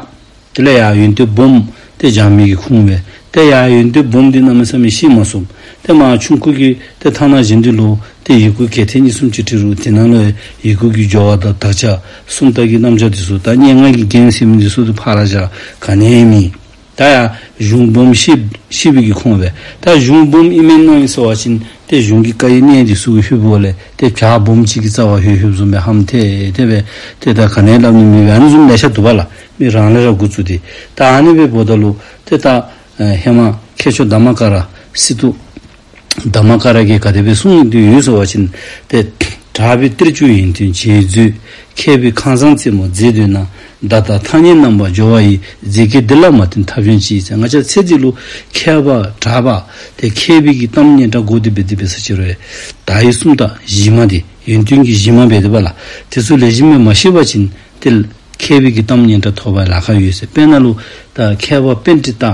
དེ་ལས་ཡར་ཡོན་ཏན་སྦོམ་ཏེ་སྦྱང་མི་གི་ཁུངས་སྦེ་ཏེ་ཡར་ཡོན་ཏན་སྦོམ་འདི་གནམ་མེད་ས་མེད་ཤེས་མ་ཚུགས། ཏེ་མར་ཆུང་ཀུ་གི་ཏེ་ཐ་ན་གཞན་འདི་ལུ་ཏེ་ཡི་གུ་གྱལ་ཐེངས་གཉིས་གསུམ་ཅིག་བྲིས་རུང་དེ་ནང་ལུ་ཡི་གུ་གི་སྦྱོར་བ་དང་དག་ཆ་སུམ་རྟགས་ཀྱི་རྣམ་གཞག་འདི་ཚུ་དང་སྙན་ངག་གི་རྒྱན་ཟེར་མི་འདི་ཚུ་ཏེ་ཕར་བཞག་ག་ནི་ཡང་མེད། ད་ཡང་གཞུང་སྦོམ་ཤེས་ཤེས་པའི་གི་ཁུངས་སྦེ་ད་གཞུང་སྦོམ་ཨིན་མས་མནོ་ཡི་ཟེར་བ་ཅིན་ཏེ་གཞུང་གི་བཀའ་ཡི་གནད་འདི་ཚུ་གི་ལྷོདཔ་ལས་ཏེ་བྱག་སྦོམ་ཅིག་གི་རྩ་བར་ལྷོད་ལྷོདཔ་བཟུམ་སྦེ་ཧམ་ཐལ་ཐལ་སྦེ་ཏེ་ད་ག་ནི་ཡང་སླབ་ནི་མེད་པའི་ཨ་ནི་བཟུམ་ལེ་ཤ་འདུག་པ་ལགས། མི་རང་ལས་ར་འགོ་བཙུགས་ཏེ། ད་ཨ་ནི་སྦེ་འབདཝ་ད་ལུ་ཏེ་ད་ཨེ་ཧེ་མ་མཁས་མཆོག་དྷརྨ་ཀ་ར་སི་ཏུ་དྷརྨ་ཀ་ར་གིས་ག་དེ་སྦེ་གསུངས་ཏེ་ཡོད་ཟེར་བ་ཅིན་ཏེ་གྲགས་པའི་གཏེར་བཅུག་ཡོན་ཏན་འབྱེད་མཛོད། མཁས་པའི་ཁང་བཟང་རྩེ་མོར་མཛེས་འདོད་ན། བརྡ་དང་ཐ་སྙད་རྣམ་པར་སྦྱོར་བ་ཡི། མཛེས་དཀའི་གཏེར་ལ་མ་བརྟེན་ཐབས་གཞན་ཅི། ཟེར་ང་བཅས་ཚེ་འདི་ལུ་མཁས་པ་གྲགས་པ་ཏེ་མཁས་པའི་གི་གཏམ་སྙན་གྲགས་དགོ་དེ་འབད་དེ་འབད་ས་ཅིག་རུང་བརྡ་ཡིག་སུམ་རྟགས་གཞི་མ་འདི་ཡོན་ཏན་གྱི་གཞི་མ་འབད་དེ་འབདཝ་ལགས། དེ་ཚུ་ལེགས་ཤོམ་སྦེ་མ་ཤེས་པ་ཅིན་ཏེ་མཁས་པའི་གི་གཏམ་སྙན་གྲགས་ཐོབ་པར་ལཱ་ཁག་ཡོད་ཟེར། དཔེར་ན་ལུ་ད་མཁས་པ་པཎྜི་ཏ་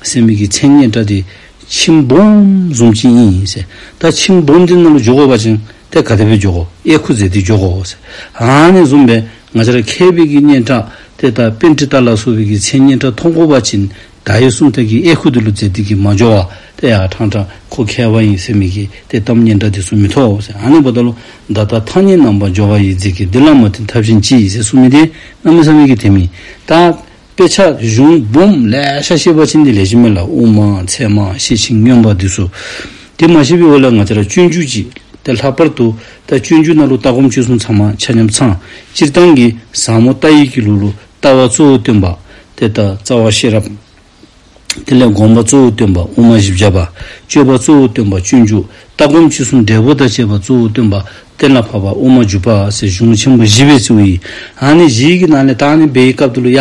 ཟེར་མི་གི་མཚན་སྙན་གྲགས་འདི་ཁྱིམ་སྦོམ་བཟུམ་ཅིག་ཨིན་ཟེར། ད་ཁྱིམ་སྦོམ་འདི་ནང་ལུ་འགྱོ་དགོ་པ་ཅིན་ཏེ་ག་དེ་སྦེ་འགྱོ་དགོ། ཨེ་ཁུ་འཛེགས་ཏེ་འགྱོ་དགོ་ཟེར། ཨ་ནི་བཟུམ་སྦེ་ང་བཅས་ར་མཁས་པའི་གི་སྙན་གྲགས་ཏེ་ད་པཎྜི་ཏ་ལ་སོགས་པའི་གི་མཚན་སྙན་གྲགས་ཐོབ་དགོ་པ་ཅིན་བརྡ་ཡིག་སུམ་རྟགས་ཀྱི་ཨེ་ཁུ་འདི་ལུ་འཛེགས་ཏེ་གི་མ་འགྱོ་བར་ཏེ་ཡར་ཕྲང་ཕྲང་ཁོ་མཁས་པ་ཨིན་ཟེར་མི་གི་ཏེ་གཏམ་སྙན་གྲགས་འདི་ཚུ་མི་ཐོབ་ཟེར། ཨ་ནི་འབདཝ་ད་ལུ་བརྡ་དང་ཐ་སྙད་རྣམ་པར་སྦྱོར་བ་ཡི། མཛེས་དཀའི་གཏེར་ལ་མ་བརྟེན་ཐབས་གཞན་ཅི། ཟེར་གསུངས་མི་འདི་གནམ་མེད་ས་མེད་ཀྱི་དེ་མི་ད་དཔེ་ཆ་གཞུང་སྦོམ་ལེ་ཤ་ཤེས་པ་ཅིན་འདི་ལེགས་ཤོམ་མས་ལགས། དབུ་མ་ཚད་མ་ཤེར་ཕྱིན་མངོན་པ་འདི་ཚུ། དེ་མ་ཤེས་པའི་འོག་ལས་ང་བཅས་ར་སྤྱོད་འཇུག་ཅིག་ཏེ་ལྷག་པར་དུ་ད་སྤྱོད་འཇུག་ནང་ལུ་ལྟ་སྒོམ་སྤྱོད་གསུམ་ཚང་མ་ཆ་མཉམ་ཚང་། སྤྱིར་བཏང་གི་ཟབ་མོ་ལྟ་བའི་གི་ལུགས་ལུ་ལྟ་བ་གཙོ་བོ་སྟོན་པ་ཏེ་ད་རྩ་བ་ཤེས་རབ་ དེ་ལས་སྒོམ་པ་གཙོ་བོ་སྟོན་པ་དབུ་མ་བཞི་བརྒྱ་པ། སྤྱོད་པ་གཙོ་བོ་སྟོན་པ་སྤྱོད་འཇུག། ལྟ་སྒོམ་སྤྱི་གསུམ་འབྲས་བུ་དང་བཅས་པ་གཙོ་བོ་སྟོན་པ་གཏན་ལ་ཕབ་པ་དབུ་མ་འཇུག་པ་ཟེར་གཞུང་ཆེན་པོ་བཞི་སྦེ་བརྩིཝ་ཨིན། ཨ་ནི་བཞི་གི་ནང་ལས་ད་ཨ་ནི་འབད་བའི་སྐབས་དེ་ལུ་ཡ་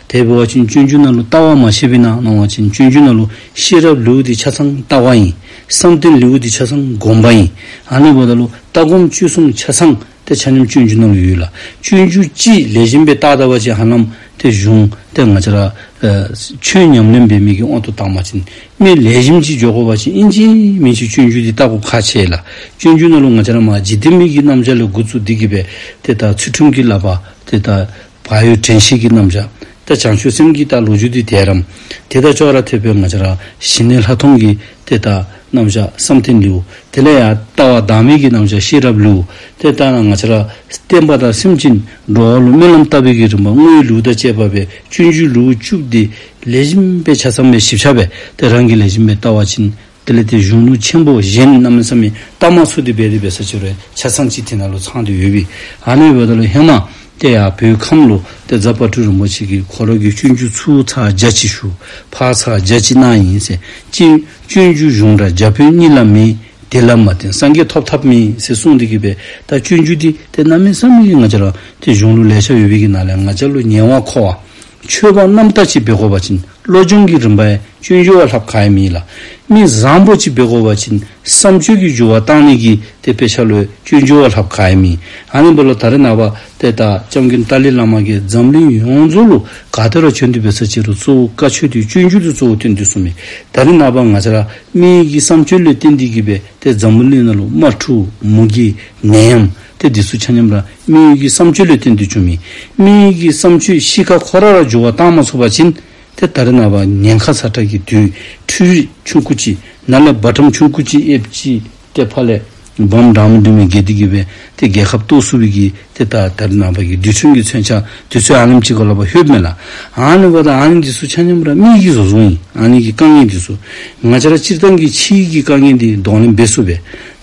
དེ་འབད་བ་ཅིན་སྤྱོད་འཇུག་ནང་ལུ་ལྟ་བ་མ་ཤེས་པས་ན་གནང་བ་ཅིན་སྤྱོད་འཇུག་ནང་ལུ་ཤེས་རབ་ལེའུ་འདི་ཆ་ཚང་ལྟ་བ་ཨིན། བསམ་གཏན་ལེའུ་འདི་ཆ་ཚང་སྒོམ་པ་ཨིན། ཨ་ནི་འབདཝ་ད་ལུ་ལྟ་སྒོམ་སྤྱོད་གསུམ་ཆ་ཚང་ཏེ་ཆ་མཉམ་སྤྱོད་འཇུག་ནང་ལུ་ཡོད་ལགས། སྤྱོད་འཇུག་ཅིག་ལེགས་ཤོམ་སྦེ་བལྟ་ད་པ་ཅིན་ཧ་ལམ་ཏེ་གཞུང་ཏེ་ང་བཅས་ར་ཨེ་ཆོས་ཉམས་ལེན་འབད་མི་གི་དབང་དུ་བཏང་པ་ཅིན་མི་ལེགས་ཤོམ་ཅིག་འགྱོ་དགོ་པ་ཅིན་ཨིན་ཅི་མིན་ཅི་སྤྱོད་འཇུག་འདི་བལྟ་དགོཔ་ཁག་ཆེ་ལགས། སྤྱོད་འཇུག་ནང་ལུ་ང་བཅས་ར་མ་འཇིག་རྟེན་མི་གི་རྣམ་གཞག་ལས་འགོ་བཙུགས་ཏེ་གི་སྦེ་ཏེ་ད་ཚུལ་ཁྲིམས་ཀྱི་བསླབ་པ་ཏེ་ད་བག་ཡོད་དྲན་ཤེས་ཀྱི་རྣམ་གཞག། ད་བྱང་ཆུབ་སེམས་ཀྱི་ད་ལོ་རྒྱུས་འདི་དེ་རམ། དེ་དང་ཅོག་ར་འཐདཔ་སྦེ་ང་བཅས་ར་ཞི་གནས་ལྷག་མཐོང་གི་ཏེ་ད་རྣམ་གཞག་བསམ་གཏན་ལེའུ། དེ་ལས་ཡང་ལྟ་བ་བདག་མེད་ཀྱི་རྣམ་གཞག་ཤེས་རབ་ལེའུ། ཏེ་ད་ང་བཅས་ར་བསྟན་པ་དང་སེམས་ཅན་འགྲོ་བ་ལུ་སྨོན་ལམ་བཏབ་པའི་གི་རིམ་པ་བསྔོ་བའི་ལེའུ་དང་བཅས་པ་སྦེ་སྤྱོད་འཇུག་ལེའུ་བཅུ་པོ་འདི་ལེགས་ཤོམ་སྦེ་ཆ་ཚང་སྦེ་ཞིབ་ཆ་སྦེ་ཏེ་རང་གིས་ལེགས་ཤོམ་སྦེ་བལྟ་བ་ཅིན་དེ་ལས་ཏེ་གཞུང་ལུགས་ཆེན་པོ་གཞན་གནམ་མེད་ས་མེད་བལྟ་མ་ཚུགས་ཏེ་འབད་དེ་འབད་ས་ཅིག་རུང་ཆ་ཚང་ཅིག་དེ་ནང་ལུ་ཚང་སྟེ་ཡོད་པས། ཨ་ནི་འབདཝ་ད་ལུ་ཧེ་མ་ཏེ་ཡར་བོད་ཁམས་ལུ་ཏེ་རྫ་དཔལ་སྤྲུལ་རིན་པོ་ཆེ་གིས་ཁོ་ར་གིས་སྤྱོད་འཇུག་ཚུར་ཚར་བརྒྱ་ཅིག་ཞུ། ཕར་ཚར་བརྒྱ་ཅིག་གནང་ཡི་ཟེར། སྤྱོད་སྤྱོད་འཇུག་གཞུང་ར་རྒྱ་བོད་གཉིས་ལ་མེད། དེ་ལ་མ་བརྟེན་སངས་རྒྱས་ཐོབ་ཐབས་མེད་ཟེར་གསུངས་ཏེ་གི་སྦེ་ད་སྤྱོད་འཇུག་འདི་ཏེ་གནམ་མེད་ས་མེད་ང་བཅས་ར་ཏེ་གཞུང་ལུགས་ལེ་ཤ་ཡོད་པའི་གི་ནང་ལས་ང་བཅས་ལུ་ཉེ་བར་མཁོ་བ་མཆོད་པ་རྣམ་དག་ཅིག་འབད་དགོ་པ་ཅིན་བློ་སྦྱོང་གི་རིམ་པ་ཡང་སྤྱོད་འཇུག་པ་ལྷགཔ་ག་ཡང་མེད་ལགས། མི་བཟང་པོ་ཅིག་འབད་དགོ་པ་ཅིན་བསམ་སྤྱོད་ཀྱི་འགྱུར་བ་བཏང་ནི་གི་ཏེ་དཔེ་ཆ་ལུ་སྤྱོད་འཇུག་པ་ལྷགཔ་ག་ཡང་མེད། ཨ་ནི་འབདཝ་ལས་ད་རེས་ནངས་པ་ཏེ་ད་སྐྱབས་མགོན་ཏཱ་ལའི་བླ་མ་གིས་འཛམ་གླིང་ཡོངས་རྫོགས་ལུ་ག་ཏེ་ར་བྱོན་ཏེ་འབད་ས་ཅིག་རུང་གཙོ་བོ་བཀའ་ཆོས་འདི་སྤྱོད་འཇུག་འདི་གཙོ་བོ་བཏོན་ཏེ་གསུངས་མས། ད་རེས་ནངས་པ་ང་བཅས་ར་མི་གི་བསམ་སྤྱོད་ལུ་བརྟེན་ཏེ་གི་སྦེ་ཏེ་འཛམ་བུ་གླིང་ནང་ལུ་དམག་འཁྲུག་མུ་གེ་ནད་ཡམས་ཏེ་འདི་ཚུ་ཆ་མཉམ་ར་མི་གི་བསམ་སྤྱོད་ལུ་བརྟེན་ཏེ་བྱུང་མི། མི་གི་བསམ་སྤྱོད་གཤིས་ཀ་ཁོ་ར་ར་འགྱུར་བ་བཏང་མ་ཚུགས་པ་ཅིན་ཏེ་ད་རེས་ནངས་པ་ཉེན་ཁ་ཚ་དྲགས་ཀྱི་དུས། འཕྲུལ་རིག་ཆུང་ཀུ་ཅིག་ནཱ་ལས་འབར་ཁྲམ་ཆུང་ཀུ་ཅིག་ཨེབ་ཅིག་ཏེ་ཕར་ལས་འབོམ་འདྲ་མི་འདྲ་མི་འགྱེལ་ཏེ་གི་སྦེ་ཏེ་རྒྱལ་ཁབ་གཏོར་ཚུགས་པའི་གི་ཏེ་ད་ད་རེས་ནངས་པ་གི་དུས་ཚོད་ཀྱི་མཚོན་ཆ་དུས་ཚོད་ཨ་ནེམ་ཅིག་ག་ལུ་ཕར་ལྷོདཔ་མས་ལགས། ཨ་ནི་འབདཝ་ད་ཨ་ནི་འདི་ཚུ་ཆ་མཉམ་ར་མི་གིས་བཟོ་བཟོཝ་ཨིན། ཨ་ནི་གི་དཀའ་ངལ་འདི་ཚུ་ང་བཅས་ར་སྤྱིར་བཏང་གི་ཕྱི་གི་དཀའ་ངལ་འདི་གདོང་ལེན་འབད་ཚུགས་པས།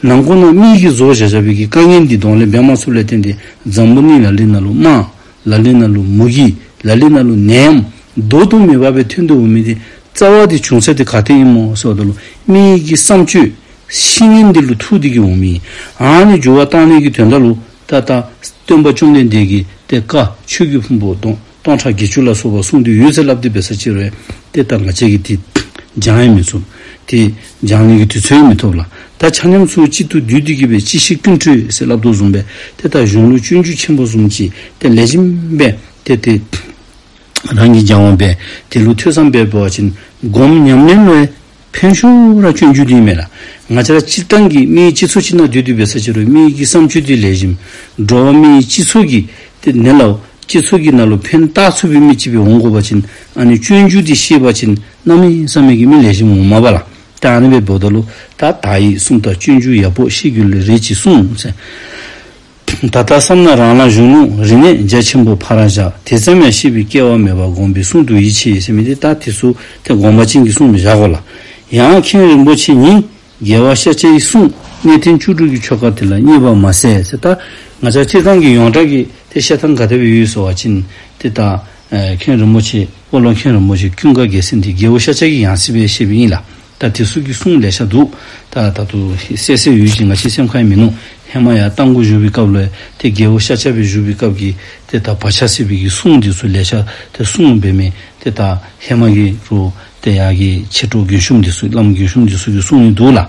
ནང་ཁོག་ནང་མི་གིས་བཟོ་བཞག་བཞག་པའི་གི་དཀའ་ངལ་འདི་གདོང་ལེན་འབད་མ་ཚུགསཔ་ལས་བརྟེན་ཏེ་འཛམ་བུ་གླིང་ལ་ལུ་ནང་ལུ་དམག། ལ་ལུ་ནང་ལུ་མུ་གེ། ལ་ལུ་ནང་ལུ་ནད་ཡམས་བཟློག་ཏུ་མེད་པ་སྦེ་ཐོན་དོ་འོང་མི་འདི་རྩ་བ་འདི་བྱུང་ས་འདི་ག་ཏེ་ཨིན་སྨོ་ཟེརཝ་ད་ལུ་མི་གི་བསམ་སྤྱོད་བཤེས་གཉེན་འདི་ལུ་ཐུག་སྟེ་གི་འོང་མི། ཨ་ནི་འགྱུར་བ་བཏང་ནི་གི་དོན་དག་ལུ་ད་ད་སྟོན་པ་བཅོམ་ལྡན་འདས་ཀྱིས་ཏེ་བཀའ་ཆོས་ཀྱི་ཕུང་པོ་སྟོང་སྟོང་ཕྲག་བརྒྱད་ཅུ་ལ་སོགས་པ་གསུངས་ཏེ་ཡོད་ཟེར་སླབ་སྟེ་འབད་ས་ཅིག་རུང་ཏེ་ད་ང་བཅས་ཀྱིས་ཏེ་སྦྱང་ཡང་མི་ཚུགས། ཏེ་སྦྱང་ནི་གི་དུས་ཚོད་ཡང་མི་ཐོབ་ལགས། ད་ཆ་མཉམ་ཚུ་གཅིག་ཏུ་བསྡུས་ཏེ་གི་སྦེ་གཅིག་ཤེས་ཀུན་གྲོལ་ཟེར་སླབ་དོ་བཟུམ་སྦེ་ཏེ་ད་གཞུང་ལུགས་སྤྱོད་འཇུག་ཆེན་པོ་བཟུམ་ཅིག་ཏེ་ལེགས་ཤོམ་སྦེ་ཏེ་ཏེ་རང་གིས་སྦྱང་བ་འབད་དེ་ལུ་ཐོས་བསམ་འབད་བ་ཅིན་སྒོམ་ཉམས་ལེན་ལུ་ཕན་ཤོས་ར་སྤྱོད་འཇུག་འདི་མས་ལགས། ང་བཅས་ར་སྤྱིར་བཏང་གི་མི་སྤྱི་ཚོགས་ཅིག་ནང་སྡོད་དེ་འབད་ས་ཅིག་རུང་མི་གི་བསམ་སྤྱོད་འདི་ལེགས་ཤོམ་འགྲོ་བ་མི་སྤྱི་ཚོགས་ཀྱི་ཏེ་ནང་ལུ་སྤྱི་ཚོགས་ཀྱི་ནང་ལུ་ཕན་བཏགས་ཚུགས་པའི་མི་ཅིག་སྦེ་འོང་དགོ་པ་ཅིན་ཨ་ནི་སྤྱོད་འཇུག་འདི་ཤེས་པ་ཅིན་གནམ་མེད་ས་མེད་ཀྱི་མི་ལེགས་ཤོམ་འོང་མས་པ་ལགས། ད་ཨ་ནི་སྦེ་འབདཝ་ད་ལུ་ད་དག་ཡིག་སུམ་རྟགས་སྤྱོད་འཇུག་ཡག་པོ་ཤེས་རྒྱུ་ལས་རེ་ཅིག་གསུངས་ཟེར། ད་ལྟ་བསམ་ན་རང་ལ་གཞུང་ལུགས་རིག་གནས་རྒྱ་ཆེན་པོ་ཕར་བཞག། དེ་ཙམ་ཡང་ཤེས་པའི་སྐལ་བ་མེད་པར་དགོངས་པའི་གསུང་དུ་ཡིད་ཆེས་ཟེར་མི་འདི་ད་དེ་ཚུ་ཏེ་དགོངས་པ་ཅན་གྱི་གསུང་བཞག་དགོ་ལགས། ཡང་མཁན་རིན་པོ་ཆེ་ཉིད་རྒྱལ་བ་ཤཱཀྱའི་གསུང་གནས་བརྟན་བཅུ་དྲུག་གི་ཆོ་ག་དེ་ལ་བརྙས་པ་མ་ཟད་ཟེར། ད་ང་བཅས་སྤྱིར་བཏང་གི་ཡོངས་གྲགས་ཀྱི་ཏེ་བཤད་ཐངས་ག་དེ་སྦེ་ཡོད་ཟེར་བ་ཅིན་ཏེ་ད་ཨེ་མཁན་རིན་པོ་ཆེ་སྤོ་ལོ་མཁན་རིན་པོ་ཆེ་ཀུན་དགའ་རྒྱལ་མཚན་འདི་རྒྱལ་བ་ཤཱཀྱ་གི་ཡང་སྲིད་སྦེ་བཤད་པའི་ཨིན་ལགས། ད་དེ་ཚུ་གི་གསུང་ལེ་ཤ་འདུག། ད་ད་དུང་གསལ་གསལ་ཡོད་ཅིག་ང་བཅས་སེམས་ཁར་མིན་ནུག། ཧེ་མ་ཡར་རྟ་མགོ་བཞུགས་པའི་སྐབས་ལུ་ཏེ་རྒྱལ་བ་ཤཱཀྱ་སྦེ་བཞུགས་པའི་སྐབས་ཀྱི་ཏེ་ད་བག་ཆགས་སད་པའི་གི་གསུང་འདི་ཚུ་ལེ་ཤ་ཏེ་གསུངས་འབད་མི་ཏེ་ད་ཧེ་མ་གི་རུང་ཏེ་ཡར་གྱི་མཆེད་གྲོགས་རྒན་གཞོན་འདི་ཚུ་བླམ་རྒན་གཞོན་འདི་ཚུ་གིས་གསུངས་ནི་འདུག་ལགས།